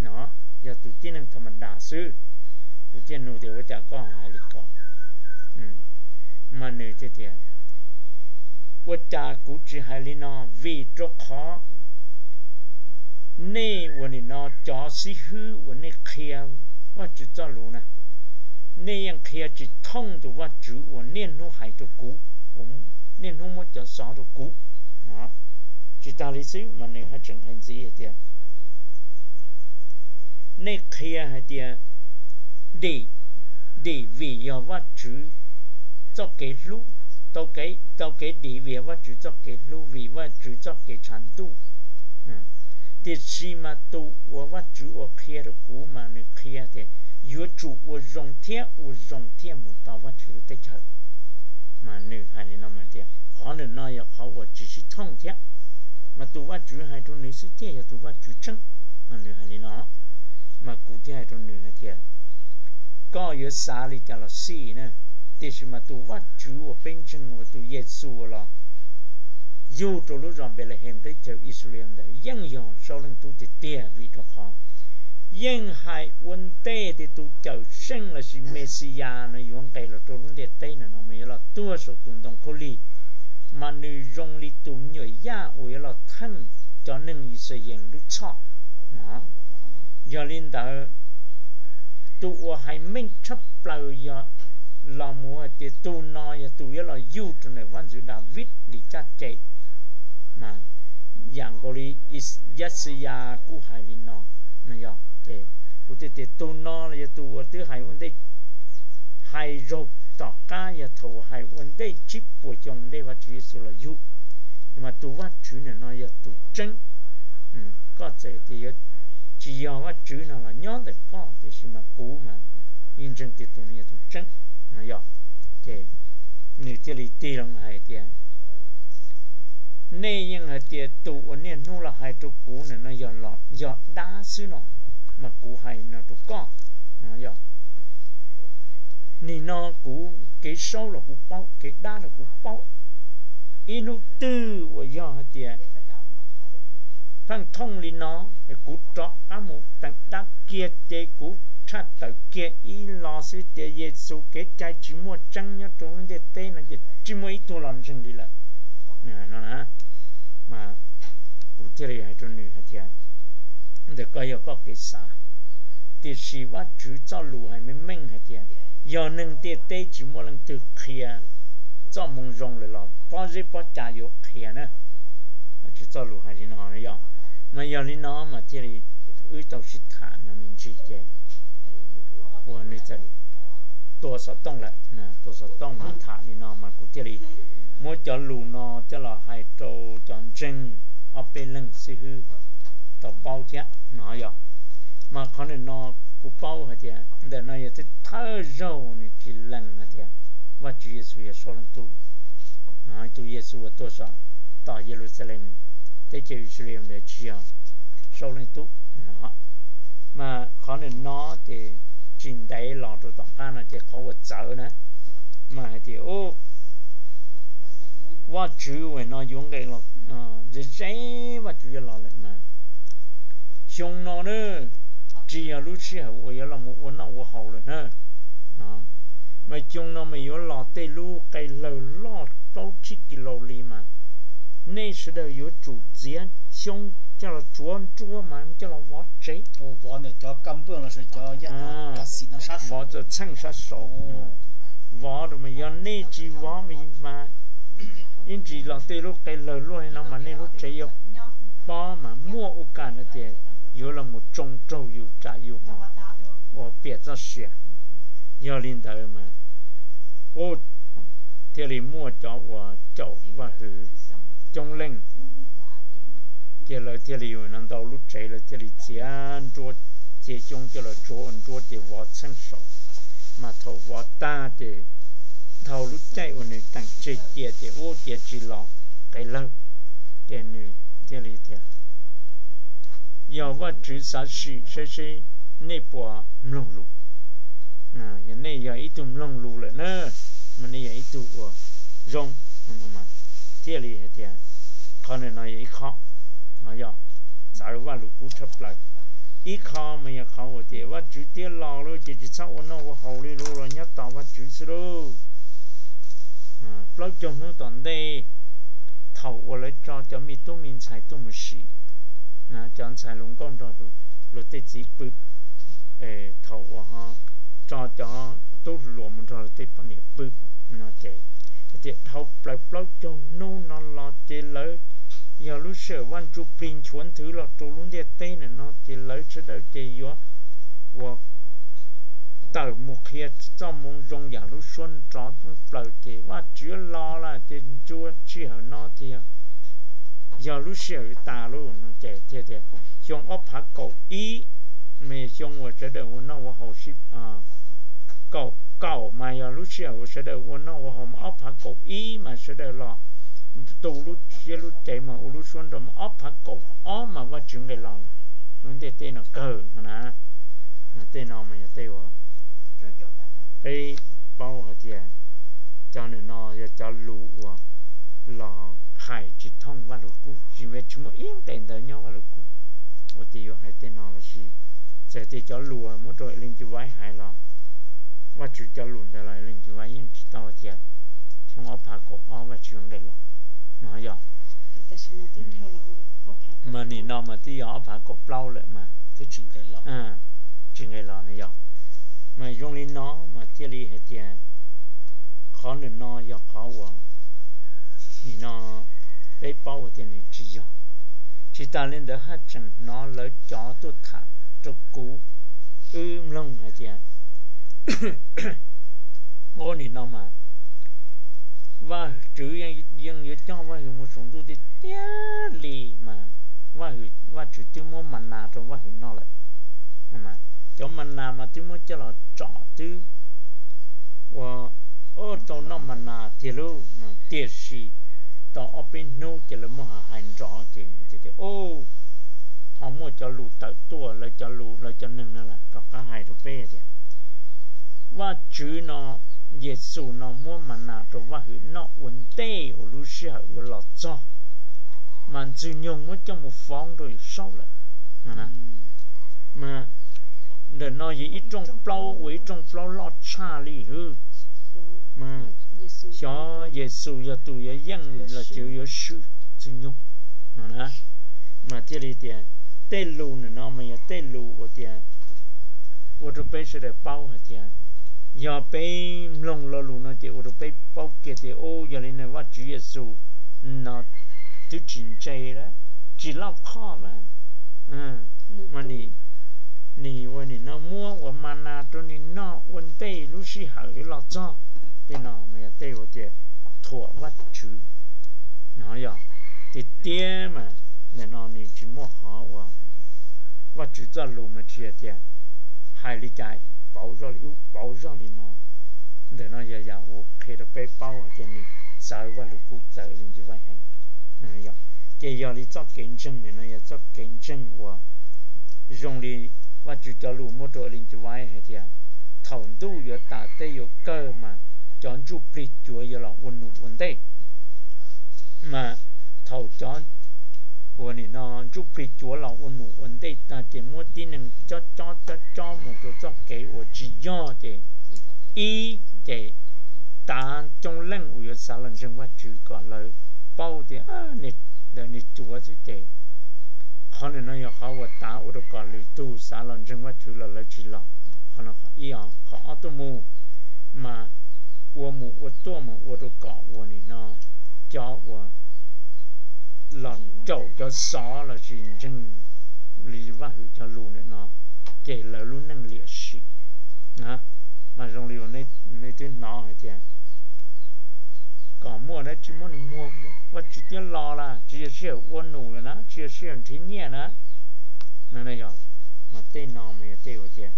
no, yog tus tib neeg tha ma das xwb. Kuv thiaj nug tias, ua cas koj hais li ko? Mas nws thiaj tias, Ua cas kuv tsis hais li no? Vim rau qhov nej uas nim no cov xib hwb uas nej qhia Vajtswv txoj lus na, nej yeej qhia tsis thooj tus Vajtswv uas niaj hnub hais rau kuv, niaj hnub muab cov xov rau kuv. Tsis tas li xwb mas nws haj tseem hais ntxiv hais tias, nej qhia hais tias dim, dim vim yog Vajtswv txoj kev hlub, tau kev dim vim yog Vajtswv txoj kev hlub, vim Vajtswv txoj kev tshav ntuj. Tiam sis mas tus uas Vajtswv uas qhia rau kuv mas nws qhia tias yuav tsum ua zoo thiab ua zoo thiaj mus tau Vajtswv lub teb chaws. Mas nws hais li no tias qhov ntawm no yog qhov uas tsis sib thooj thiab, mas tus Vajtswv hais rau nws xwb thiaj yog tus Vajtswv tseeb. Mas nws hais li no, mas kuv thiaj hais rau nws hais tias, koj yuav xav li cas los xij na, tiam sis mas tus Vajtswv uas peb ntseeg uas tus Yexus uas los yug rau lub zos Npelehees teb chaws Israel ntawd yeej yog Saub Leej Tub tiag tiag, vim rau qhov yeej hais ua ntej tias tus Cawmseej lossis Mexiyas no yuav nqes los rau lub ntiaj teb no mas yuav los tuag saum tus ntoo khaub lig, mas nws zoo li tus me nyuam yaj uas yuav los theej cov neeg Yixalayees lub txhoj no. Yog li ntawd, tus uas hais meej tshaj plaws yog los mus hais tias tus no yog tus yuav los yug rau ntawm vaj ntxwv Daviv li caj ces, mas yam nkaus li Yaxayas kuj hais li no. Yog ces kuv thiaj tias tus no los yog tus uas twb hais ua ntej, hais zaug tom qab yog thaum uas hais ua ntej tsib puas xyoo ntej Vajtswv Yexus los yug, mas tus Vajtswv ntawm no yog tus tseeb. Koj txawm tias yuav tsis yog Vajtswv no los nyob ntawm koj, tiam sis mas kuv mas yeej ntseeg tias tus no yog tus tseeb. Yog ces nws thiaj li tig loo hais tias, nej yeej hais tias tus uas niaj hnub los hais rau kuv ntawm no yog dab xwb no, mas kuv hais no rau koj, yog nim no kuv kev saub los kuv paub, kev dab los kuv paub. Ib hnub twg uas yog hais tias pheej thooj li no, kuv rov qab mus teem dab kiag ces kuv tshaj tawm kiag ib los xwb tias Yexus kev cai tsis muaj tseeb nyob rau lub ntiaj teb no ces tsis muaj ib tug los ntseeg li lawm no na. Mas kuv thiaj li hais rau nws hais tias, ntawm koj yog koj kev xav, tiam sis Vajtswv txoj lus hais meej meej hais tias yog neeg ntiaj teb tsis muaj leej twg qhia txoj moo zoo lawm los pob zeb pob cas yuav qhia na. Vajtswv txoj lus hais li no yog, mas yog li no mas thiaj li wb tau sib tham no me ntsis ces uas nws txawm tua xov tooj lawm, tua xov tooj mas tham li no mas kuv thiaj li muab cov lus no coj los hais rau cov ntseeg ob peb leeg xib hwb tau paub thiab no yog. Mas qhov ntawm no kuv paub hais tias ntawm no yog thawj thawj zaug nws tsis lees hais tias Vajtswv Yexus yog Saub Leej Tub. Tus Yexus uas tuag saum toj Yeluxalees teb chaws Israel ntawd tsis yog Saub Leej Tub no. Mas qhov ntawm no ces tsis ntev los rau tom qab no ces qhov uas txawv na mas hais tias Vajtswv uas no yuav nqes los ze ze, Vajtswv yuav los lawm mas xyoo no na tsis yog lub sij hawm uas yuav los mus ua noj ua haus lawm na. Mas xyoo no mas yuav los tej lub qe lawg loj plaub tsib kis laus li mas nej sawv daws yuav tsum txiav xyoob coj los tsuav nruab mas coj los vov tsev, vov txawm txheej sab saud. Vov rau mas yog nej tsis vov mas ib ntsis los tej lub qe lawg luaj li no mas nej lub tsev yuav pob mas muaj u kam no tias yuav los mus tsoo raug yus tsam yus ho ua piam txoj sia. Yog li ntawd mas thiaj li muaj cov uas caum Vaj Hwm coob leej, ces lawv thiaj li no ntau lub tsev lawv thiaj li txiav nruab, txiav xyoob coj los tsuav ua nruab ces vov txheej saud. Mas thaum vov tag ces dhau lub caij uas nws teem tseg cia ces ub tiav tsis los qe lawg, ces nws thiaj li tias yog Vajtswv xav sim saib seb nej puas mloog lus. Yog nej yog ib tug mloog lus lawm na, mas nej yog ib tug uas zoo, thiaj li hais tias qhov ntawm no yog ib qho, yog txawv Vajluskub tshaj plaws. Ib qho mas yog qhov uas tias Vajtswv tiav los lawm ces tsis txhob ua noj ua haus li lawm, los nyob tos Vajtswv xwb lauj. Plaub caug hnub tom ntej thaum uas lawv tso cov me tub me ntxhais tuaj mus sim, cov ntxhais hluas nkauj nrog luag tej txiv pw, thaum uas tso cov tub hluas mus nrog luag tej poj niam pw no ces, tias dhau plaws plaub caug hnub no los ces lawv, yog lub sij hawm Vaj Ntsuj Plig nchuav nthwv los rau lub ntiaj teb na no ces lawv sawv daws ces yuav ua tawm mus qhia txoj moo zoo yam lub suab nrov thoob plaws ces Vajtswv los lawm ces ncua sij hawm no tiag, yog lub sij hawm tas lawm no ces thiaj tias xyoo ob phav kaum ib, mas xyoo uas sawv daws ua noj ua haus sib, kaum kaum mas yog lub sij hawm uas sawv daws ua noj ua haus mas ob phav kaum ib mas sawv daws los tu lub siab lub cev mas ua lub suab nrov mas ob phav kaum ob mas Vajtswv nqes los lawm, lub ntiaj teb no kawg no na. Tej no mas yog tej uas peb paub hais tias cov nim no yog cov lus uas los hais tsis thooj Vaj Lug Kub, tsis, tsis muaj ib nqe ntawd nyob Vaj Lug Kub uas tias yuav hais tej no lossis txawm tias cov lus muab rau Ellen White hais los Vajtswv cov lus ntawd los Ellen White yeej tsis tau tias xyoo ob phav kaum ob Vajtswv nqes los no yog. Mas nim no mas twb yog ob phav kaum plaub lawm mas twb tsis nqes los, tsis nqes los no yog. Mas zoo li no mas thiaj li hais tias qhov ntawm no yog qhov uas nim no peb paub tias nws tsis yog. Tsis tas li ntawd haj tseem hnov lawv cov tuaj tham rau kuv, wb mloog hais tias ua nim no mas Vajtswv yeej yuav coj Vajtswv mus saum ntuj tiag tiag li mas Vajtswv twb muab mas nas rau Vajtswv noj lawm. Cov mas nas mas twb muab coj los tsom twb ua, tau noj mas nas tiag lauj no, tiam sis tau ob peb hnub ces lawv muaj hais nrov ces tias, ho muaj cov lus tawm tuaj, lawv cov lus lawv cov neeg no lawm rov qab hais rau peb tias Vajtswv no, Yexus no muab mas nas rau Vajtswv noj ua ntej uas lub sij hawm yuav los txog, mas Ntxwg Nyoog muab coj mus foob rau Yawm Saub lawm. Mas ntawm no yog ib rooj plaub uas ib rooj plaub loj tshaj li hwb. Mas xyov Yexus yog tus yuav yeej los sis yuav swm Ntxwg Nyoog no na. Mas thiaj li tias tej lus ntawm no mas yog tej lus uas tias ua rau peb sawv daws paub hais tias yog peb mloog lo lus no ces ua rau peb paub kiag tias, u, yog li no Vajtswv Yexus no twb tsis ntse lawm, tsis loj qhoj lawm. Mas nim, nim ua nim no muab ua mas nas rau nws noj ua ntej lub sij hawm yuav los txog. Tej no mas yog tej uas tias thuam Vajtswv no yog. Tiag tiag mas ntawm no nws tsis muaj qhov uas Vajtswv txoj lus mas tsis yog tias hais li cas pauv zoj li ub pauv zoj li no. Ntawm no yog yam uas qhia rau peb paub hais tias nws txawv Vaj Lug Kub txawv li ncig vaib heev. Ces yog li txoj kev ntseeg ntawm no yog txoj kev ntseeg uas zoo li Vajtswv cov lus muab rau li ncig vaib hais tias thaum ntuj yuav tas teb yuav kawg mas cov ntsuj plig cuav yuav los ua num ua ntej. Mas thaum cov uas nim no ntsuj plig cuav los ua num ua ntej tag ces muab tib neeg cob cob cob cob mus rau txoj kev uas tsis yog ces ib ces tav coob leej uas yuav xav los ntseeg Vajtswv kom lawv paub tias ntawm nws cuav xwb ces qhov ntawm no yog qhov uas tav ua rau kom lwm tus xav los ntseeg Vajtswv los lawv tsis los. Qhov no qhov ib. Qhov ob tuaj mus mas ua mus ua tuaj mas ua rau kom uas nim no cov uas los caum cov xov lossis ntseeg li Vajtswv cov lus ntawm no ces lawv lub neej liam sim. Mas zoo li uas nej twb hnov hais tias kom muaj dab tsi muab nws muag mus, Vajtswv twb los lawm, tsis yog sij hawm ua num lawm na, tsis yog sij hawm nrhiav nyiaj na. No yog, mas tej no mas yog tej uas tias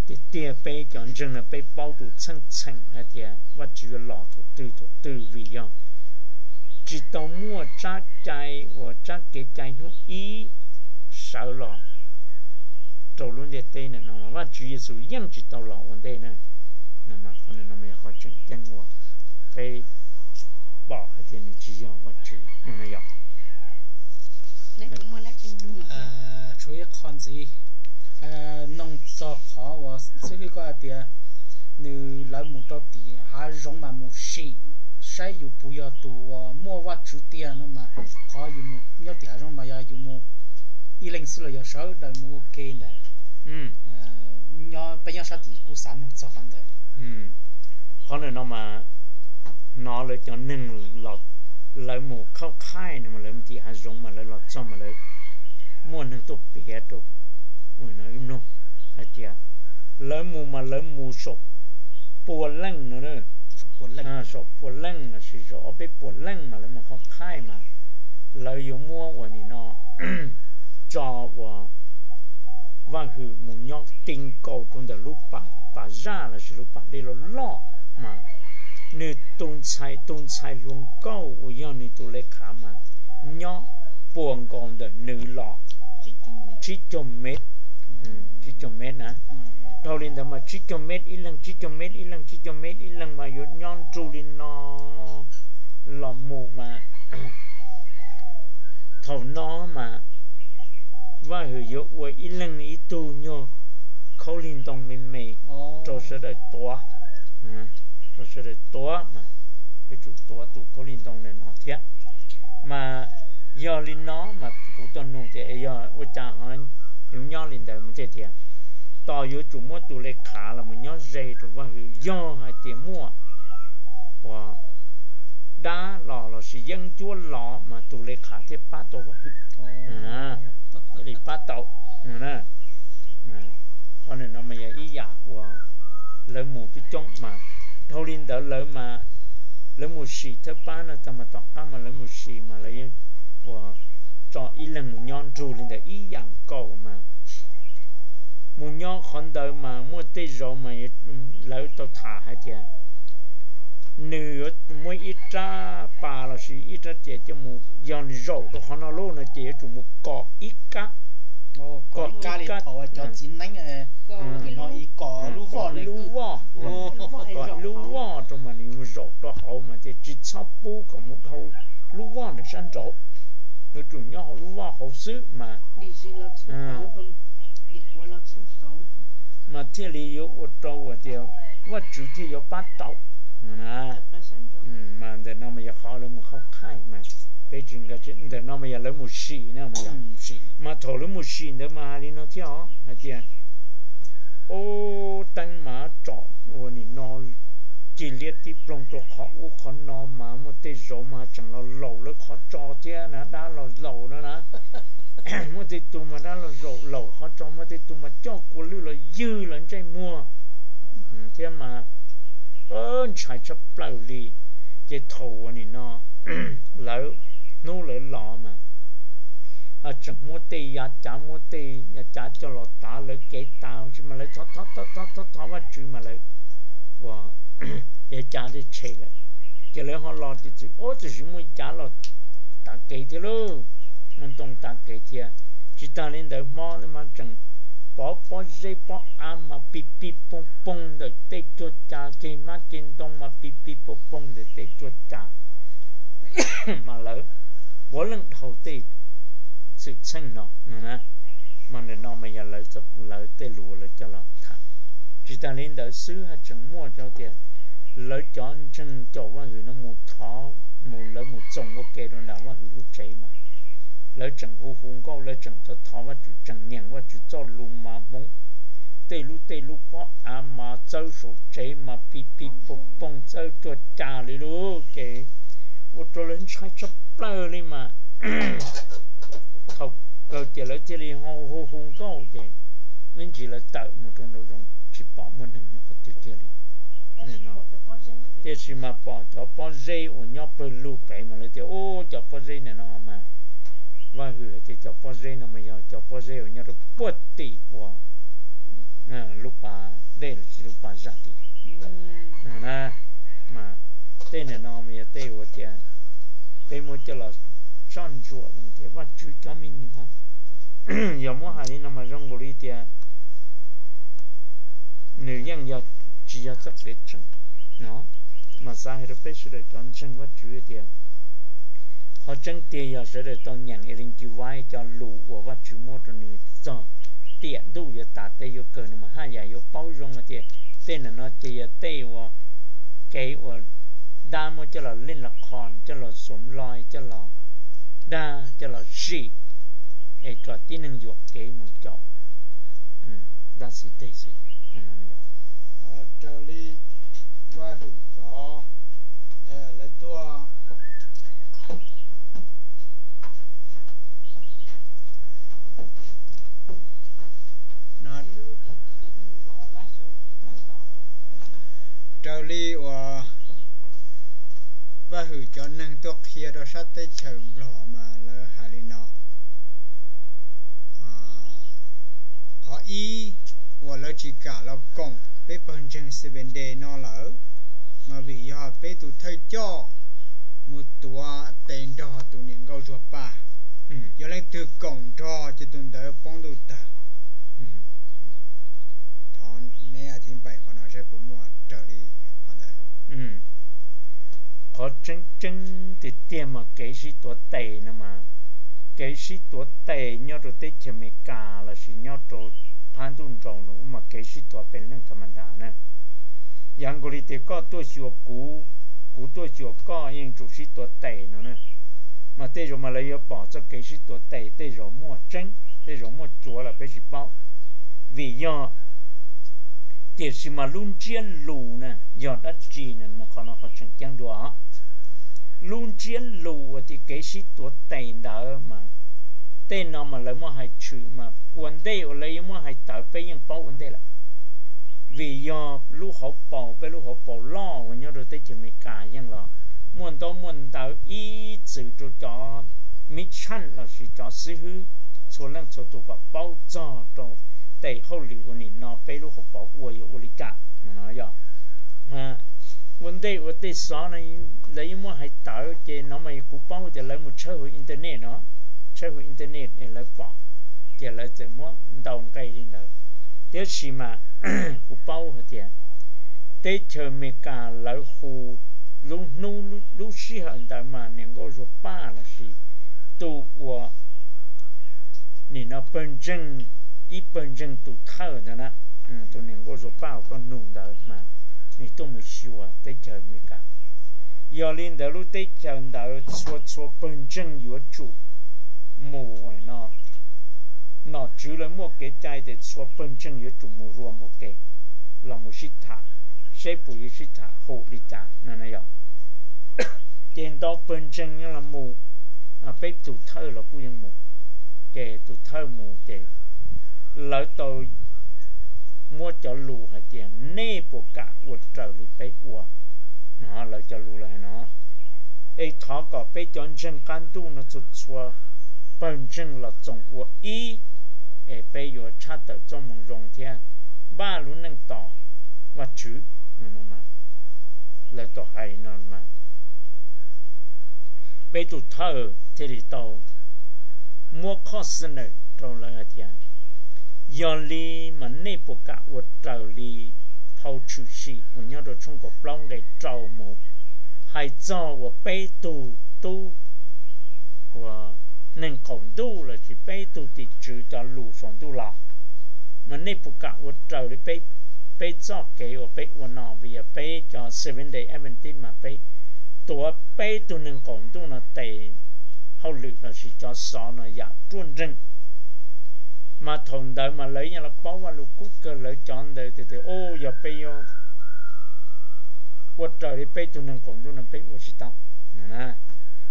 tiag tiag peb cov ntseeg no peb paub tus txheej txheem hais tias Vajtswv yuav los thaum twg thaum twg vim yog tsis tau muaj tsab cai uas tsab kev cai hnub ib sawv los rau lub ntiaj teb ntawm no, Vajtswv Yexus yeej tsis tau los ua ntej na. Qhov no mas yog qhov tseem ceeb uas peb pom hais tias nws tsis yog Vajtswv no yog. Tshuav ib qho ntxiv, noog txog qhov uas xib hwb koj hais tias nws, lawv mus rau tim hav zoov mas mus sim saib yus puas yog tus uas muaj Vajtswv tiag no mas qhov yus mus nyob tim hav zoov mas yog yus mus ib leeg xwb los yog sawv daws mus ua ke ntawd? Peb nyob sab tim kuj xav mloog txog qhov ntawd. Qhov ntawm no mas hnov lawv cov neeg los, lawv mus khauj khaij no mas lawv mus tim hav zoov mas lawv los txog mas lawv muaj neeg tuaj piav rau, no ib mloog hais tias lawv mus mas lawv mus saum pua leej no, saum pua leej lossis saum ob peb puas leej mas lawv mus khauj khaij mas lawv yuav muab uas nim no tso uas Vaj Hwm mus nyob ti nkaus rau ntawm lub pas zaj lossis lub pas dej loj loj mas nws tus ntxhais, tus ntxhais hluas nkauj uas yog nws tus le khav mas nyob puas nkaus ntawm nws los tsib caug mev, tsib caug mev na. Dhau li ntawd mas tsib caug mev ib leeg, tsib caug mev ib leeg, tsib caug mev ib leeg mas yuav nyob nrug li no los mus mas thaum no mas Vaj Hwm yuav ua ib leeg ib tug nyuag khaub lig ntoo me me rau sawv daws tuav, rau sawv daws tuav mas yuav tsum tuav tus khaub lig ntoo ntawm no thiab. Mas yog li no mas kuv tau nug tias yog ua cas ho yuav nyob li ntawd mas thiaj tias tos yuav tsum muab tus le khav los mus nyob ze rau Vaj Hwm, yog hais tias muaj uas dab los lossis yeeb ncuab los mas tus le khav thiaj pab tau Vaj Hwm, thiaj li pab tau no na. Qhov ntawm no mas yog ib yam uas lawv mus coob coob mas dhau li ntawd lawv mas lawv mus sim thawj pab no tag mas tom qab mas lawv mus sim mas lawv uas tso ib leeg mus nyob nrug li ntawd ib yam nkaus mas mus nyob qhov ntawd mas muaj tej zaum mas lawv tau tham hais tias nws yuav muab ib rab pas lossis ib rab riam coj mus, yog nws zaum rau qhov no lawm no ces yuav tsum mus kom ib kab, kom ib kab, cov txiv neeb no ib kom lub voj, kom ib lub voj rau mas nws mus zaum rau hauv mas tias tsis txhob pub kom mus dhau lub voj ntawm sab nraud, yuav tsum nyob hauv lub voj hauv xwb mas mas thiaj li yuav ua rau tias Vajtswv thiaj yuav pab tau na. Mas ntawm no mas yog qhov lawv mus khauj khaij mas peb tsis nkag siab, ntawm no mas yog lawv mus sim na mas yog, mas thaum lawv mus sim ntawd mas hais li no thiab os hais tias ub teeb mas tsom ua nim no cig liab tib ploog rau qhov ub qhov no mas muaj tej zaum mas tseem los laus lawv qhov tso thiab na, dab los laus no na. Muaj tej tug mas dab los zaum laus qhov tso, muaj tej tug mas coj kua lwj los ywg los ntsej muag thiab mas ntshai tshaj plaws li. Ces thaum uas nim no lawv hnub lawv los mas tseem muab tej yav cav, muab tej yav cav coj los tav lawv kev tas tsis mas lawv thov thov thov Vajtswv mas lawv ua yav cav thiaj tshem lawm. Ces lawv ho los ces txawm ua txawm sis muaj cav los tav kev thiab lauj, muaj ntoo tav kev thiab. Tsis tas li ntawd hmo ntawd mas tseem pov pob zeb pob av mas pis pis poog poog ntawm tej cuag cas, ceg hmab ceg ntoo mas pis pis poog poog ntawm tej cuag cas mas lawv puav leej dhau tej xwm txheej no no na. Mas ntawm no mas yog lawv tej lus lawv coj los tham. Tsis tas li ntawd xwb haj tseem muaj cov tias lawv cov ntseeg caum Vaj Hwm no mus thov, mus lawv mus txoos ua ke rau nram Vaj Hwm lub tsev mas lawv tseem hu hu nkauj, lawv tseem thov thov Vajtswv, tseem nyeem Vajtswv txoj lus mas hmoov tej lub tej lub pob av mas txawb saum tsev mas pis pis poog poog txawb cuag cas li lauj. Ces ua rau lawv ntshai tshaj plaws li mas thaum kawg ces lawv thiaj li hu hu nkauj ces ib ntsis lawv tawm mus rau nraum zoov tsis pom muaj neeg nyob qhov twg kiag li. Tiam sis mas pom cov pob zeb uas nyob pawg lug pem mas lawv tias ub cov pob zeb ntawm no mas Vaj Hwm hais tias cov pob zeb no mas yog cov pob zeb uas nyob rau puag tim uas lub pas dej los sis lub pas zaj tim na. Mas tej ntawm no mas yog tej uas tias peb muab coj los soj ntsuam tias Vajtswv cov me nyuam. Yog muab hais li no mas zoo nkaus li tias nws yeej yog tsis yog txoj kev tseeb no. Mas xav hais rau peb sawv daws cov ntseeg Vajtswv tias qhov tseeb tiag yog sawv daws tau nyeem Ellen G. White cov lus uas Vajtswv muab rau nws txog tiam ntuj yuav tas teb yuav kawg no mas haj yam yuav paub zoo tias tej ntawm no ces yog tej uas kev uas ntab muab coj los leej los qhos, coj los xuam loi, coj los dag, coj los sim, es kom tib neeg yuam kev mus caum dab xib teg xwb. Raws li Vaj Hwm cov, lawv tuaj raws li uas Vaj Hwm cov neeg tuaj qhia rau sab teb chaws Nplog mas lawv hais li no: qhov ib uas lawv tsis kam los koom peb pawg ntseeg Seventh Day no lawm, mas vim yog peb tus thawj coj mus tuav tes nrog tus niam nkauj Zuag Paj. Yog leej twg koom nrog ces tus ntawd poob ntuj tawg. Thov neb a thiv npaim qhov no saib puas muaj raws li qhov ntawd. Qhov tseeb tseeb tiag tiag mas kev sib tuav tes no mas, kev sib tuav tes nyob rau teb chaws Amelikas lossis nyob rau phab ntuj nraud no mas kev sib tuav pes leej ka ma das na. Yav nkaus li tias koj tuaj xyuas kuv, kuv tuaj xyuas koj yeej tsum sib tuav tes no na. Mas tej zaum mas lawv yuav pom txoj kev sib tuav tes tej zaum muaj tseeb, tej zaum muaj cuav los peb tsis paub. Vim yog, tiam sis mas lub ntsiab lus na yog dab tsi na, mas qhov no qhov tseem ceeb dua. Lub ntsiab lus uas tias kev sib tuav tes ntawd mas tej no mas lawv muab hais tshwm mas ua ntej uas lawv yuav muab hais tawv peb yeej paub ua ntej lawm. Vim yog lub hauv paus, peb lub hauv paus loj uas nyob rau teb chaws Amelikas yeej los muaj ntaub muaj ntawv ib txwm rau cov miv tsheej lossis cov xib hwb txhua leej txhua tus kom paub txog rau tes hauj lwm uas nim no peb lub hauv paus ua yuav ua li cas no yog. Ua ntej ua tej xov no lawv yeej muab hais tawv ces no mas kuv paub tias lawv mus tshawb huv internet no, tshawb huv internet es lawv pom, ces lawv txawm muab ntaus nqe li ntawd. Tiam sis mas kuv paub hais tias teb chaws Amelikas lawv hu lub hnub lub sij hawm ntawd mas niam nkauj Zuag Paj lossis tus uas nim no pawg ntseeg, ib pawg ntseeg tus thawj ntawd na, tus niam nkauj Zuag Paj uas koj nug ntawd mas nws tuaj mus xyuas teb chaws Amelikas. Yog li ntawd lub teb chaws ntawd txhua txhua pawg ntseeg yuav tsum mus no, nom tswv lawv muaj kev cai tias txhua pawg ntseeg yuav tsum mus rua ua ke los mus sib tham, seb puas yuav sib tham hum li cas no yog. Ces ntau pawg ntseeg yeej los mus, peb tus thawj los kuj yeej mus. Ces tus thawj mus ces lawv tau muab cov lus hais tias nej puas kam ua raws li peb ua no, lawv cov lus lawv hais no. Es thov kom peb cov ntseeg qab ntuj no txhua txhua pawg ntseeg los txoos ua ib, es peb yuav tshaj tawm txoj moo zoo thiab npaj lub neej tos Vajtswv. Lawv tau hais no mas peb tus thawj thiaj li tau muab qhov xwm nawm rau lawv hais tias, yog li mas nej puas kam ua raws li phau tshwm sim uas nyob rau tshooj kaum plaub nqe rau mus, hais txog uas peb tug tub uas neeg qaum ntuj lossis peb tug tim tswv cov lus saum ntuj los, mas nej puas kam ua raws li peb, peb txoj kev uas peb ua no? Vim yog peb cov Seventh Day Adventist mas peb tuav peb tug neeg qaum ntuj no tes hauj lwm lossis cov xov no yam ruaj nreeg. Mas thaum ntawd mas lawv yeej los paub Vaj Lus Kub kawg, lawv cov ntawd tias, o, yog peb yuav ua raws li peb tug neeg qaum ntuj no peb ua tsis tau.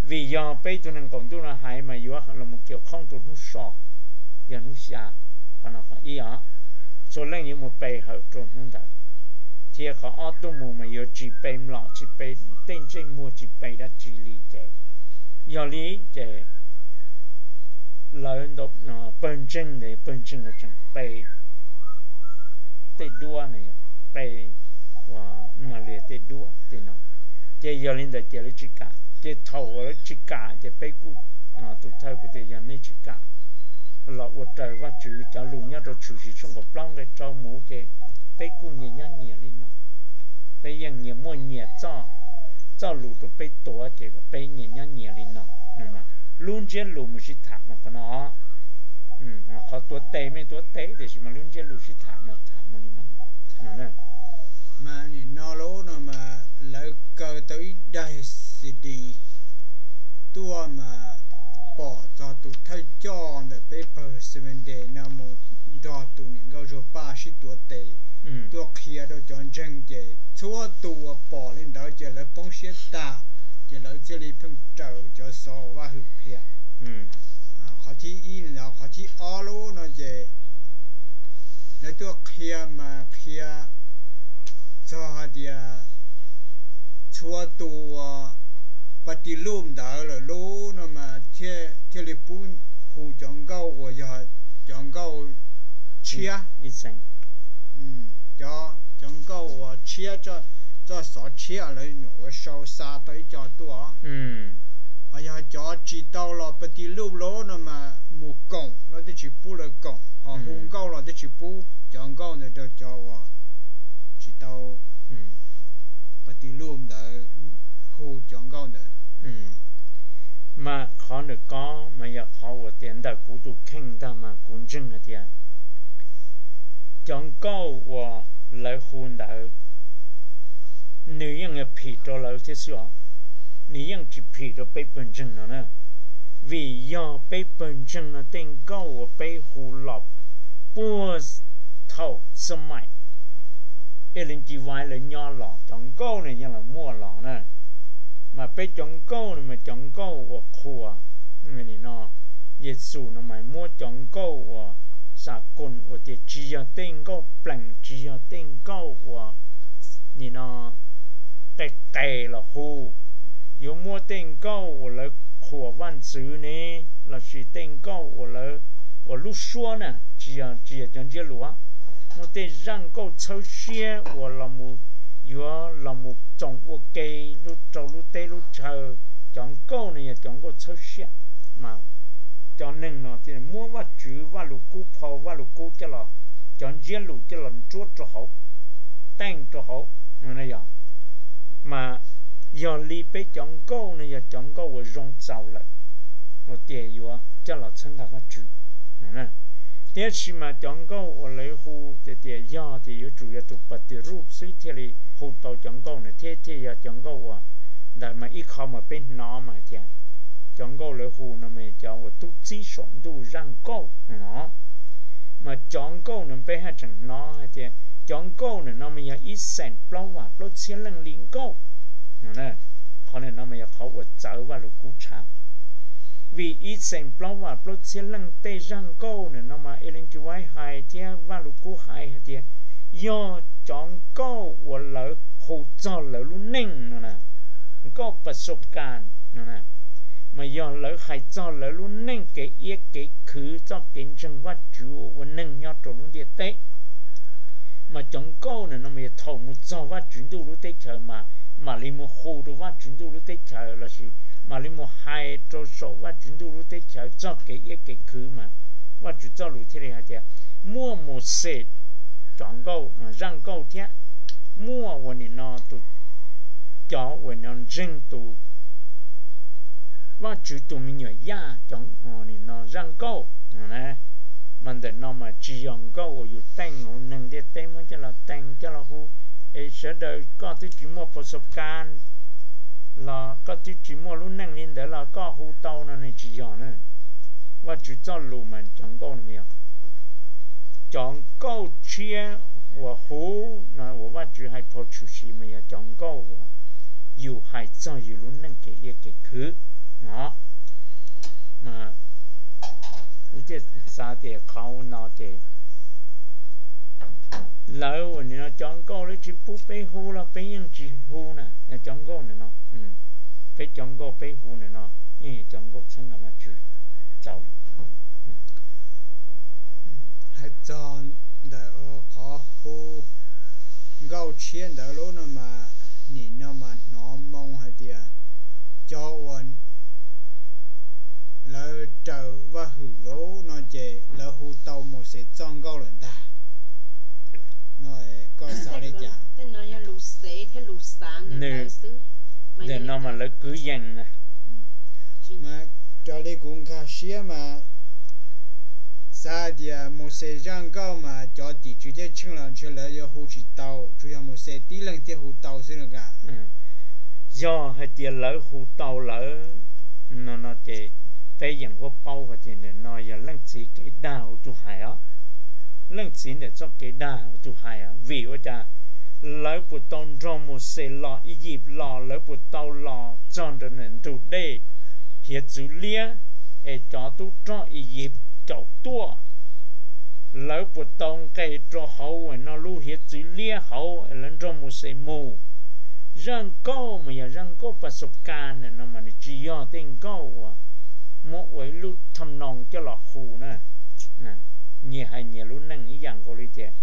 Vim yog peb tug neeg qaum ntuj no hais mas yuav los mus kawm qhov rau hnub so, yog hnub xya, qhov no qhov ib os. Txhua leej yuav mus pe hawm rau hnub ntawd, thiab qhov ob tug mus mas yuav tsis pe mlom, tsis pe tej ntsej muag, tsis pe dab tsi li ces, yog li ces lawv pawg ntseeg ntawd, pawg ntseeg uas tseem pe tej duab no, pe uas Malis tej duab tej no. Ces yog li ntawd ces lawv tsis kam, ces thaum uas lawv tsis kam ces peb kuj, tus thawj kuj tias yog nej tsis kam los ua raws Vajtswv cov lus nyob rau Tshwm Sim tshooj kaum plaub nqe rau mus ces peb kuj nyias nyob nyias li no. Peb yeej nyias muaj nyias txoj lus rau peb tuav ces kom peb nyias nyob nyias li no. Lub ntsiab lus mus sib tham mas qhov no, qhov tuav tes mas tuav tes, tiam sis mas lub ntsiab lus sib tham mas tham mus li no. Mas nim no lub no mas lawv kaw tau ib daig C D tuaj mas pom txog tus thawj coj ntawm peb pawg Seventh Day no mus nrog tus niam nkauj Zuag Paj sib tuav tes tuaj qhia rau cov ntseeg, ces txhua tus uas pom li ntawd ces lawv poob siab tag, ces lawv thiaj li pheej raws cov xov uas Vaj Hwm qhia. Qhov thib ib, qhov thib ob lub no ces lawv tuaj qhia mas qhia txog hais tias txhua tus uas pas ti luj ntawd lawm lub no mas thiaj li pub hu cov nkauj uas yog cov nkauj tshiab, cov nkauj uas tshiab, txoj xov tshiab lawv nyuam qhuav sau xa tau ib co tuaj. Ho yog cov tsis tau los pas ti luj lawm no mas mus koom los twb tsis pub lawv koom, ho hu nkauj los twb tsis pub cov nkauj ntawd rau cov uas tsis tau pas ti luj ntawd hu cov nkauj ntawd. Mas qhov ntawm ko mas yog qhov uas tias ntawm kuv tus kheej ntag mas kuv ntseeg hais tias cov nkauj uas lawv hu ntawd nws yeej yog phim rau lawv thiab xwb os, nws yeej tsis phim rau peb pawg ntseeg no na. Vim yog peb pawg ntseeg no tej nkauj uas peb hu los puag thaum xab maim Ellen G. White lawv nyob los cov nkauj no yeej los muaj los na. Mas peb cov nkauj no mas cov nkauj uas qhuas no, Yexus no mas muab cov nkauj uas xa koos uas tias tsis yog tej nkauj plees, tsis yog tej nkauj uas nim no qe qes los hu. Yuav muab tej nkauj uas lawv qhuas vaj ntxwv ne, lossis tej nkauj uas lawv, uas lub suab na, tsis yog, tsis yog cov ntsiab lus, muab tej zaj nkauj txhawb siab uas los mus, yuav los mus txoos ua ke rau lub teb lub chaw. Cov nkauj no yog cov nkauj txhawb siab, mas cov neeg no muab Vajtswv Vajluskub, phau Vajluskub coj los, cov ntsiab lus coj los nruab rau hauv, teej rau hauv. Yog, mas yog li peb cov nkauj no yog cov nkauj uas zoo txaus lawm, uas tias yuav coj los txhawb nqa Vajtswv. Tiam sis mas cov nkauj uas lawv hu tias, tias yog tias yuav tsum yog tus pas ti luj xwb thiaj li hu tau cov nkauj no thiab, thiaj yog cov nkauj uas ntawd mas ib qho mas peb hnov mas hais tias cov nkauj lawv hu no mas cov uas tub txib saum ntuj zaj nkauj no. Mas cov nkauj no peb haj tseem hnov hais tias cov nkauj no mas yog ib xeem plaub vam plaub txhiab leej li nkauj no. Qhov no mas yog qhov uas txawv Vajluskub tshaj. Vim ib xeem plaub vam plaub txhiab leej tej zaj nkauj no mas Ellen G. White hais thiab Vajluskub hais hais tias yog cov nkauj uas lawv hu txog lawv lub neej no na, nkauj pas xo kas no na, mas yog lawv hais txog lawv lub neej kev iab kev khwv, txoj kev ntseeg Vajtswv uas ua neeg nyob rau lub ntiaj teb. Mas cov nkauj no mas yog thaum mus txog Vajtswv ntuj lub teb chaws mas mam li mus hu rau Vajtswv ntuj lub teb chaws lossis mam li mus hais rau saum Vajtswv ntuj lub teb chaws txoj kev iab kev khwv mas Vajtswv txoj lus thiaj li hais tias muaj Mauxes cov nkauj, zaj nkauj thiab muaj uas nim no tus, cov uas no ntseeg tus Vajtswv tus me nyuam Yaj cov nim no zaj nkauj no na. Mas ntawm no mas tsis yog nkauj uas yus teej hauv neeg ntiaj teb muab coj los teej coj los hu, es sawv daws koj twb tsis muaj pas xo kas los koj twb tsis muaj lub neej li ntawd los koj hu tau no, nws tsis yog na. Vajtswv txoj lus mas cov nkauj no mas yog cov nkauj tshiab uas hu no uas Vajtswv hais phau Tshwm Sim mas yog cov nkauj uas yus hais txog yus lub neej kev iab kev khwv no. Mas kuv thiaj xav tias qhov no ces lawv uas nim no cov nkauj lawv tsis pub peb hu los peb yeej tsis hu na, cov nkauj nim no, peb cov nkauj peb hu nim no yeej cov nkauj txhawb nqa Vajtswv txaus. Hais txog ntawm qhov hu nkauj tshiab ntawd lub no mas nim no mas hnov moo hais tias cov uas lawv raws Vaj Hwm lub no ces lawv hu tau Mauxes txoj nkauj lawm ntag. No koj xav li cas? Ntawm no mas lawv kwv yees na. Mas raws li kuv nkag siab mas Xav hais tias Mauxes zaj nkauj mas cov tim tswv ceeb tsheej los ntshe lawv yuav hu tsis tau, tsuas yog Mauxes tib leeg thiaj hu tau xwb no ka. Yog hais tias lawv hu tau lawm no no ces peb yeem yuav paub hais tias ntawm no yog leej txiv kev dag ua tus hais os. Leej txiv ntawm txoj kev dag ua tus hais os, vim ua cas lawv puas tau nrog Mauxes los Iziv los, lawv puas tau los txog nram ntug dej hiav txwv liab es cov tub rog Iziv caum tuaj, lawv puas tau nqes rau hauv no lub hiav txwv liab hauv es lawv nrog Mauxes mus. Zaj nkauj mas yog zaj nkauj pas xaus kas ntawm no mas nws tsis yog tej nkauj uas muab ua ib lub tham noos coj los hu na. Nyias hais nyias lub neej ib yam nkaus li tias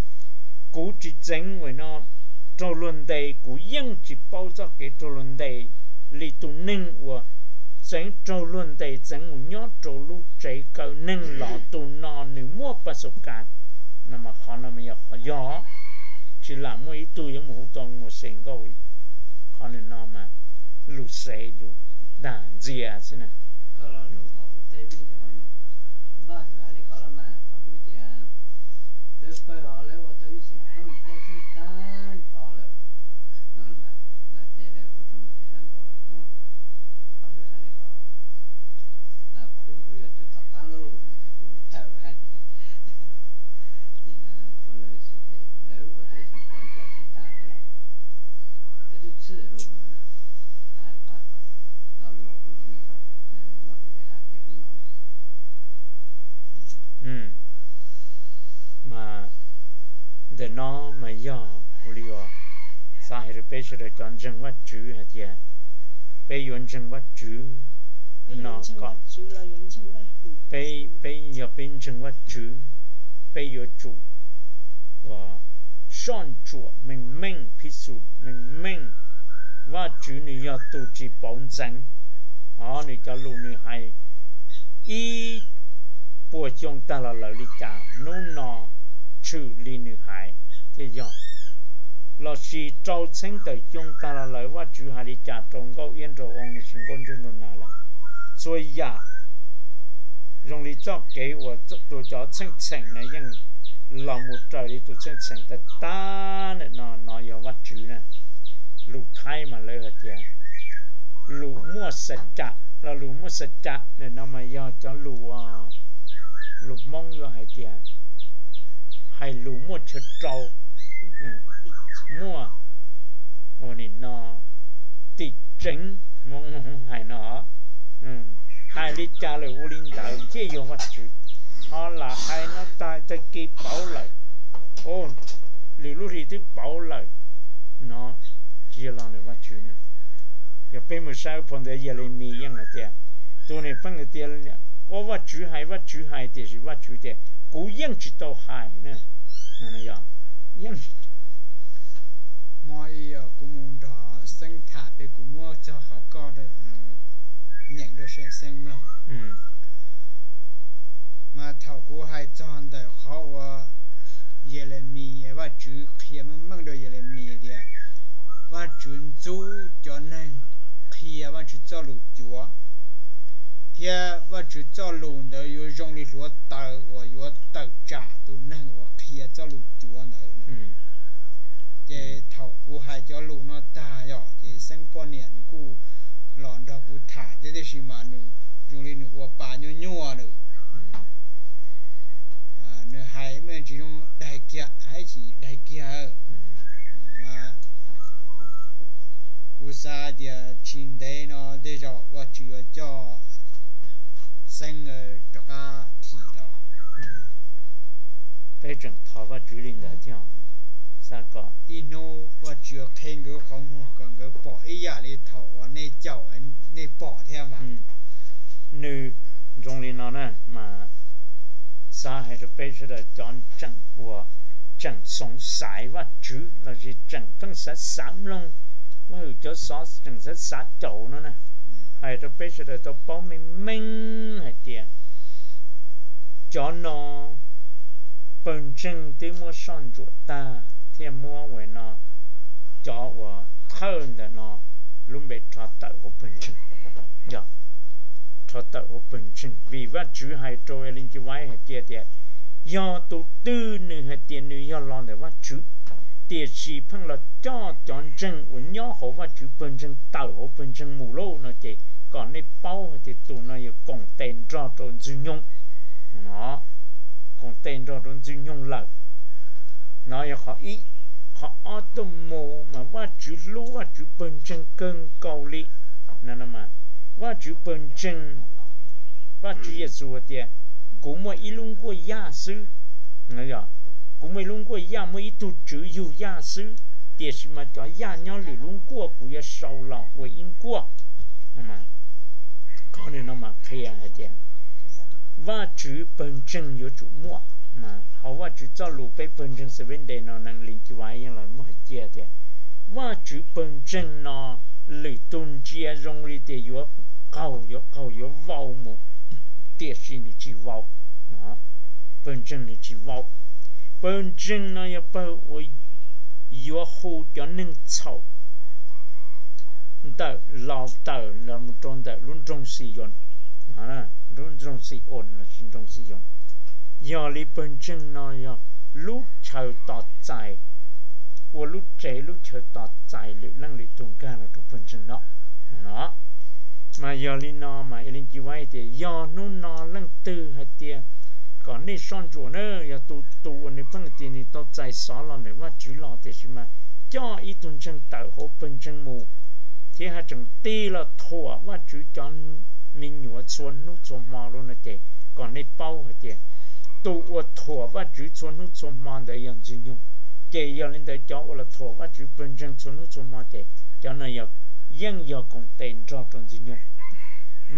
kuv tsis txeev ua no raug luag ntes, kuv yeej tsis paub txoj kev raug luag ntes li tus neeg uas txeev raug luag ntes txeev mus nyob rau lub tsev kaw neeg los tus no nws muaj pas xaus kas. No mas qhov no mas yog qhov yog, tsis lam muaj ib tug yuav mus hu tau Mauxes nkauj. Qhov nws no mas lus xev lus dag ntxias xwb na. Mas ntawm no mas yog ua li uas xav hais rau peb sawv daws cov ntseeg Vajtswv hais tias peb yuav ntseeg Vajtswv no kom peb, peb yog peb ntseeg Vajtswv, peb yuav tsum uas soj ntsuam meej meej, phij xus meej meej. Vajtswv nws yog tus tsis pauv ntxeev. Hos nws cov lus nws hais ib puas xyoo tag los lawm li cas, hnub no tshwm li nws hais thiaj yog. Lossis rau txheeb tawm xyoo tag los lawm Vajtswv hais li cas rau Nkauj Iab Nraug Oo lossis Nkauj Ntsuab Nraug Nas lawm, txhua yam zoo li txoj kev uas tus cov txheej txheem na yeej los mus raws li tus txheej txheem tag tag ntawm no, no yog Vajtswv na. Lus Thaib mas lawv hais tias lus muaj xav cam los lus muaj xav cam ntawm no mas yog cov lus, lus Hmoob yuav hais tias hais lus muaj chaw rau, muaj ua nim no tim tseev, Hmoob hais no. Hais li cas lawm ua li ntawd thiaj yog Vajtswv. Ho lam hais no tas tag kis pauv lawm, lwm lub hlis twb pauv lawm, no tsis yog los ntawm Vajtswv na. Yog peb mus saib phau ntawv Yelemis yeej hais tias, tus niam pheej hais tias, ua Vajtswv hais, Vajtswv hais, tiam sis Vajtswv tias kuv yeej tsis tau hais na. Yog muaj ib yam kuv mus nrog Xeeb tham pem, kuv muab txog qhov koj nyeem rau Xeeb mloog. Mas thaum kuv hais txog ntawm qhov uas Yelemis, Vajtswv qhia meej meej rau Yelemis tias Vajtswv ntxub cov neeg qhia Vajtswv txoj lus cuav, thiab Vajtswv txoj lus ntawd yuav zoo li hluav taws uas yuav tawm tsam tus neeg uas qhia txoj lus cuav ntawd. Ces thaum kuv hais cov lus no tag yog ces Xeeb poj niam nws kuj los nrog kuv tham thiab, tiam sis mas nws zoo li nws ua pa nyuaj nyuaj nws, nws hais me ntsis zoo daig kiag, hais tsis daig kiag. Mas kuv xav tias tsis ntev no tej zaum Vajtswv yuav coj Xeeb rov qab thim los. Peb tseem thov Vajtswv li ntawd thiab. Xav kom ib hnub Vajtswv yuav qheb nkawd qhov muag kom nkawd pom ib yam li thaum uas nej caum nej pom thiab mas. Nws zoo li no na mas xav hais rau peb sawv daws cov tseem uas tseem xoov xaiv Vajtswv lossis tseem pheej xav xav mloog Vajtswv cov xov, tseem xav xav caum no na, hais rau peb sawv daws tau paub meej meej hais tias cov no pawg ntseeg twb muab soj ntsuam tag thiaj muab ua no, cov uas thawj ntawm no lub npe rho tawm hauv pawg ntseeg. Rho tawm hauv pawg ntseeg vim Vajtswv hais rau Ellen G. White hais tias, tias yog tus twg nws hais tias nws yog los ntawm Vajtswv, tiam sis pheej los coj cov ntseeg uas nyob hauv Vajtswv pawg ntseeg tawm hauv pawg ntseeg mus lauj no ces kom nej paub hais tias tus no yog koom tes nrog rau Ntxwg Nyoog no, koom tes nrog rau Ntxwg Nyoog lawm. No yog qhov ib. Qhov ob, tuaj mus mas Vajtswv hlub Vajtswv pawg ntseeg kawg nkaus li. Vajtswv pawg ntseeg, Vajtswv Yexus hais tias, kuv muaj ib lub nkuaj yaj xwb, kuv muaj ib lub nkuaj yaj, muaj ib tug tswv yug yaj xwb, tiam sis mas cov yaj nyob lwm lub nkuaj kuv yuav sau los ua ib nkuaj. Qhov no mas qhia hais tias Vajtswv pawg ntseeg yuav tsum muaj. Hauv Vajtswv txoj lus peb pawg ntseeg Seventh Day no neeg li cua yeej los muaj hais cia tias Vajtswv pawg ntseeg no lwm tus ntsia zoo li tias yuav qaug yuav qaug yuav vau mus, tiam sis nws tsis vau. Pawg ntseeg nws tsis vau. Pawg ntseeg no yog pawg uas yuav hu cov neeg txhaum ntawm los tawm los mus rau ntawm lub nroog Xi-oos, lub nroog Xi-oos los sis nroog Xi-oos. Yog li pawg ntseeg no yog lub chaw tos txais, ua lub tsev lub chaw tos txais lwm leej lwm tus nkag los rau pawg ntseeg no. Mas yog li no mas Ellen G. White tias yog hnub no leej twg hais tias kom nej soj ntsuam na, yog tus tus uas nws pheej tias nws tau txais xov los ntawm Vajtswv los tiam sis mas coj ib tug ntseeg tawm hauv pawg ntseeg mus thiab haj tseem tig los thuam Vajtswv cov me nyuam txhua hnub txhua hmo lawm no ces kom nej paub hais tias tus uas thuam Vajtswv txhua hnub txhua hmo ntawd yog Ntxwg Nyoog. Ces yog li ntawd cov uas los thuam Vajtswv pawg ntseeg txhua hnub txhua hmo ces cov no yeej yog koom tes nrog rau Ntxwg Nyoog.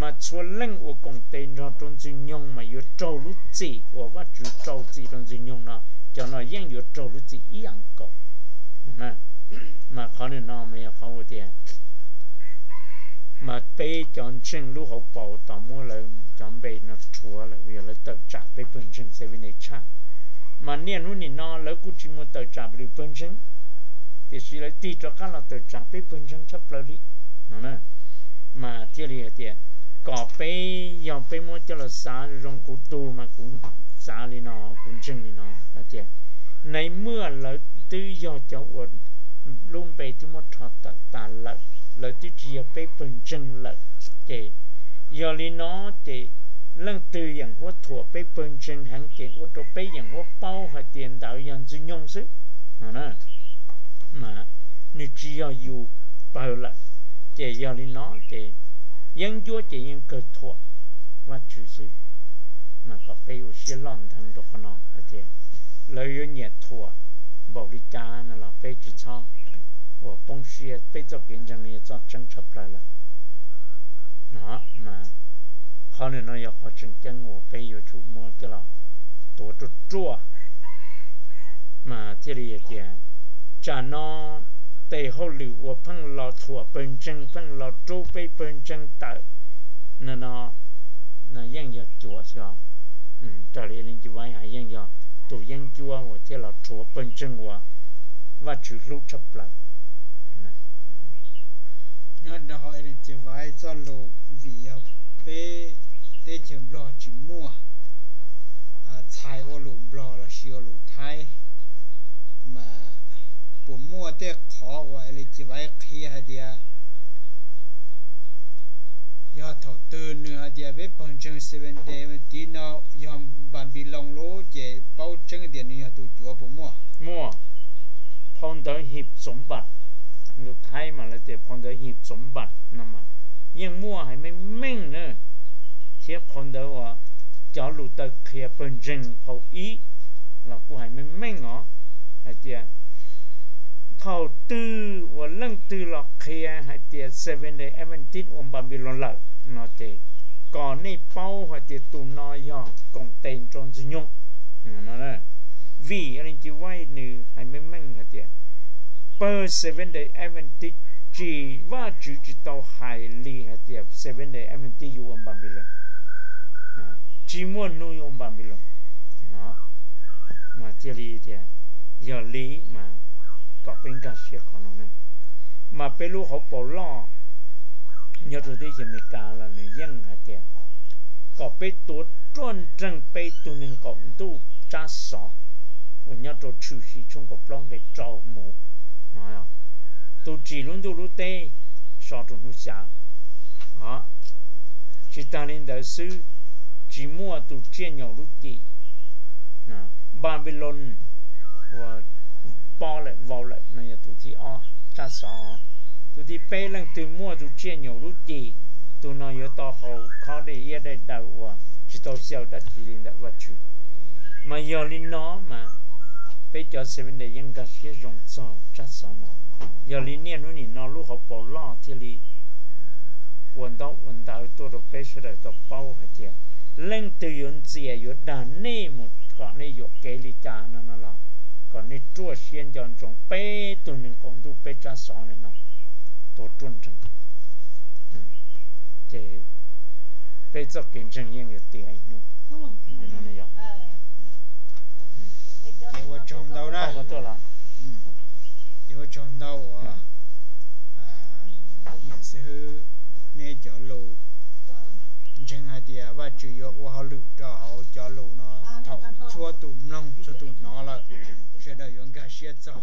Mas txhua leej uas koom tes nrog rau Ntxwg Nyoog mas yuav raug lub txim uas Vajtswv rau txim rau Ntxwg Nyoog no, cov no yeej yuav raug lub txim ib yam nkaus. Mas qhov no mas yog qhov tias mas peb cov ntseeg lub hauv paus tau muab lawv cov npe no rhuav lawm, yog lawv tawm tsam peb pawg ntseeg Seventh Day tshaj. Mas niaj hnub nim no lawv kuj tsis mus tawm tsam lwm pawg ntseeg, tiam sis lawv tig rov qab los tawm tsam peb pawg ntseeg tshaj plaws li no. Mas thiaj li hais tias kom peb, yog peb muab coj los xav zoo kuv tug mas kuv xav li no, kuv ntseeg li no hais tias, nais muaj lawv twb yog cov uas lub npe twb muab rho tawm tas lawm, lawv twb tsis yog peb pawg ntseeg lawm. Ces yog li no ces leej twg yeem huab thuam peb pawg ntseeg heev ces ua rau peb yeem huab paub hais tias ntawd yog Ntxwg Nyoog xwb no. Mas nws tsis yog yus pawg lawm. Ces yog li no ces yeeb ncuab ces yeej kawg thuam Vajtswv xwb. Mas kom peb ua siab loj ntev rau qhov no hais tias lawv yuav nyiam thuam npaum li cas no los peb tsis txhob ua poob siab, peb txoj kev ntseeg no yog txoj tseeb tshaj plaws lawm no. Mas qhov no yog qhov tseem ceeb uas peb yuav tsum muab coj los tuav ruaj ruaj. Mas thiaj li hais tias tsam no tes hauj lwm uas pheej los thuam pawg ntseeg, pheej los rub peb pawg ntseeg tawm no, no yeej yog cuav xwb os. Raws li Ellen G. White hais yeej yog tus yeeb ncuab uas thiaj los rhuav pawg ntseeg uas Vajtswv hlub tshaj plaws. Nyob rau hauv Ellen G. White txoj lus, vim yog peb teb chaws Nplog tsis muaj txhais ua lus Nplog los sis ua lus Thaib, mas puas muaj tej qhov uas Ellen G. White qhia hais tias yog thaum twg nws hais tias peb pawg ntseeg Seventh Day Adventist no yog Npanpiloos lub, ces paub tseeb tias nws yog tus cuav puas muaj? Muaj. Phau ntawv Hip Txoov Npam, lus Thaib mas lawv tias phau ntawv Hip Txoov Npam no mas yeej muaj hais meej meej na, thiab phau ntawv uas cov lus taw qhia pawg ntseeg phau ib los kuj hais meej meej os, hais tias thaum twg uas leej twg los qhia hais tias Seventh Day Adventist ua Npanpiloos lawm no ces kom nej paub hais tias tus no yog koom tes nrog Ntxwg Nyoog. Vim Ellen G. White nws hais meej meej hais tias pawg Seventh Day Adventist tsis, Vajtswv tsis tau hais li hais tias Seventh Day Adventist yuav ua Npanpiloos, tsis muaj hnub yuav ua Npanpiloos no. Mas thiaj li tias yog li mas kom peb nkag siab qhov no ne. Mas peb lub hauv paus loj nyob rau teb chaws Amelikas los nws yeej hais tias kom peb tuav ruaj nreeg peb tug neeg qaum ntuj, tsab xov uas nyob rau Tshwm Sim tshooj kaum plaub nqe rau mus no, tus tsim lub ntuj lub teb so rau hnub xya. Tsis tas li ntawd xwb, tsis muaj tus tsiaj nyaum lub cim, Npanpiloos uas pob lawm vau lawm no yog tus thib ob tsab xov. Tus thib peb, leej twg muaj tus tsiaj nyaum lub cim, tus no yuav tau haus khob dej iab dej daw uas tsis tau xyaw dab tsi li ntawm Vajtswv. Mas yog li no mas peb cov Seventh Day yeej nkag siab zoo txog tsab xov no. Yog li niaj hnub nim no lub hauv paus loj thiaj li ua ntaub ua ntawv tuaj rau peb sawv daws tau paub hais tias leej twg yuav ntxias yuav dag nej mus kom nej yuam kev li cas no no los kom nej ruaj siab nco ntsoov peb tug neeg qaum ntuj peb tsab xov no tuav ruaj nreeg. Ces peb txoj kev ntseeg yeej yuav tiav ib hnub. Ces ua tsaug ntau na. Ces ua tsaug ntau uas niam xib hwb, nej cov lus ntseeg hais tias Vajtswv yuav ua hauj lwm rau hauv cov lus no, thaum txhua tus mloog txhua tus hnov lawm, sawv daws yuav nkag siab txog.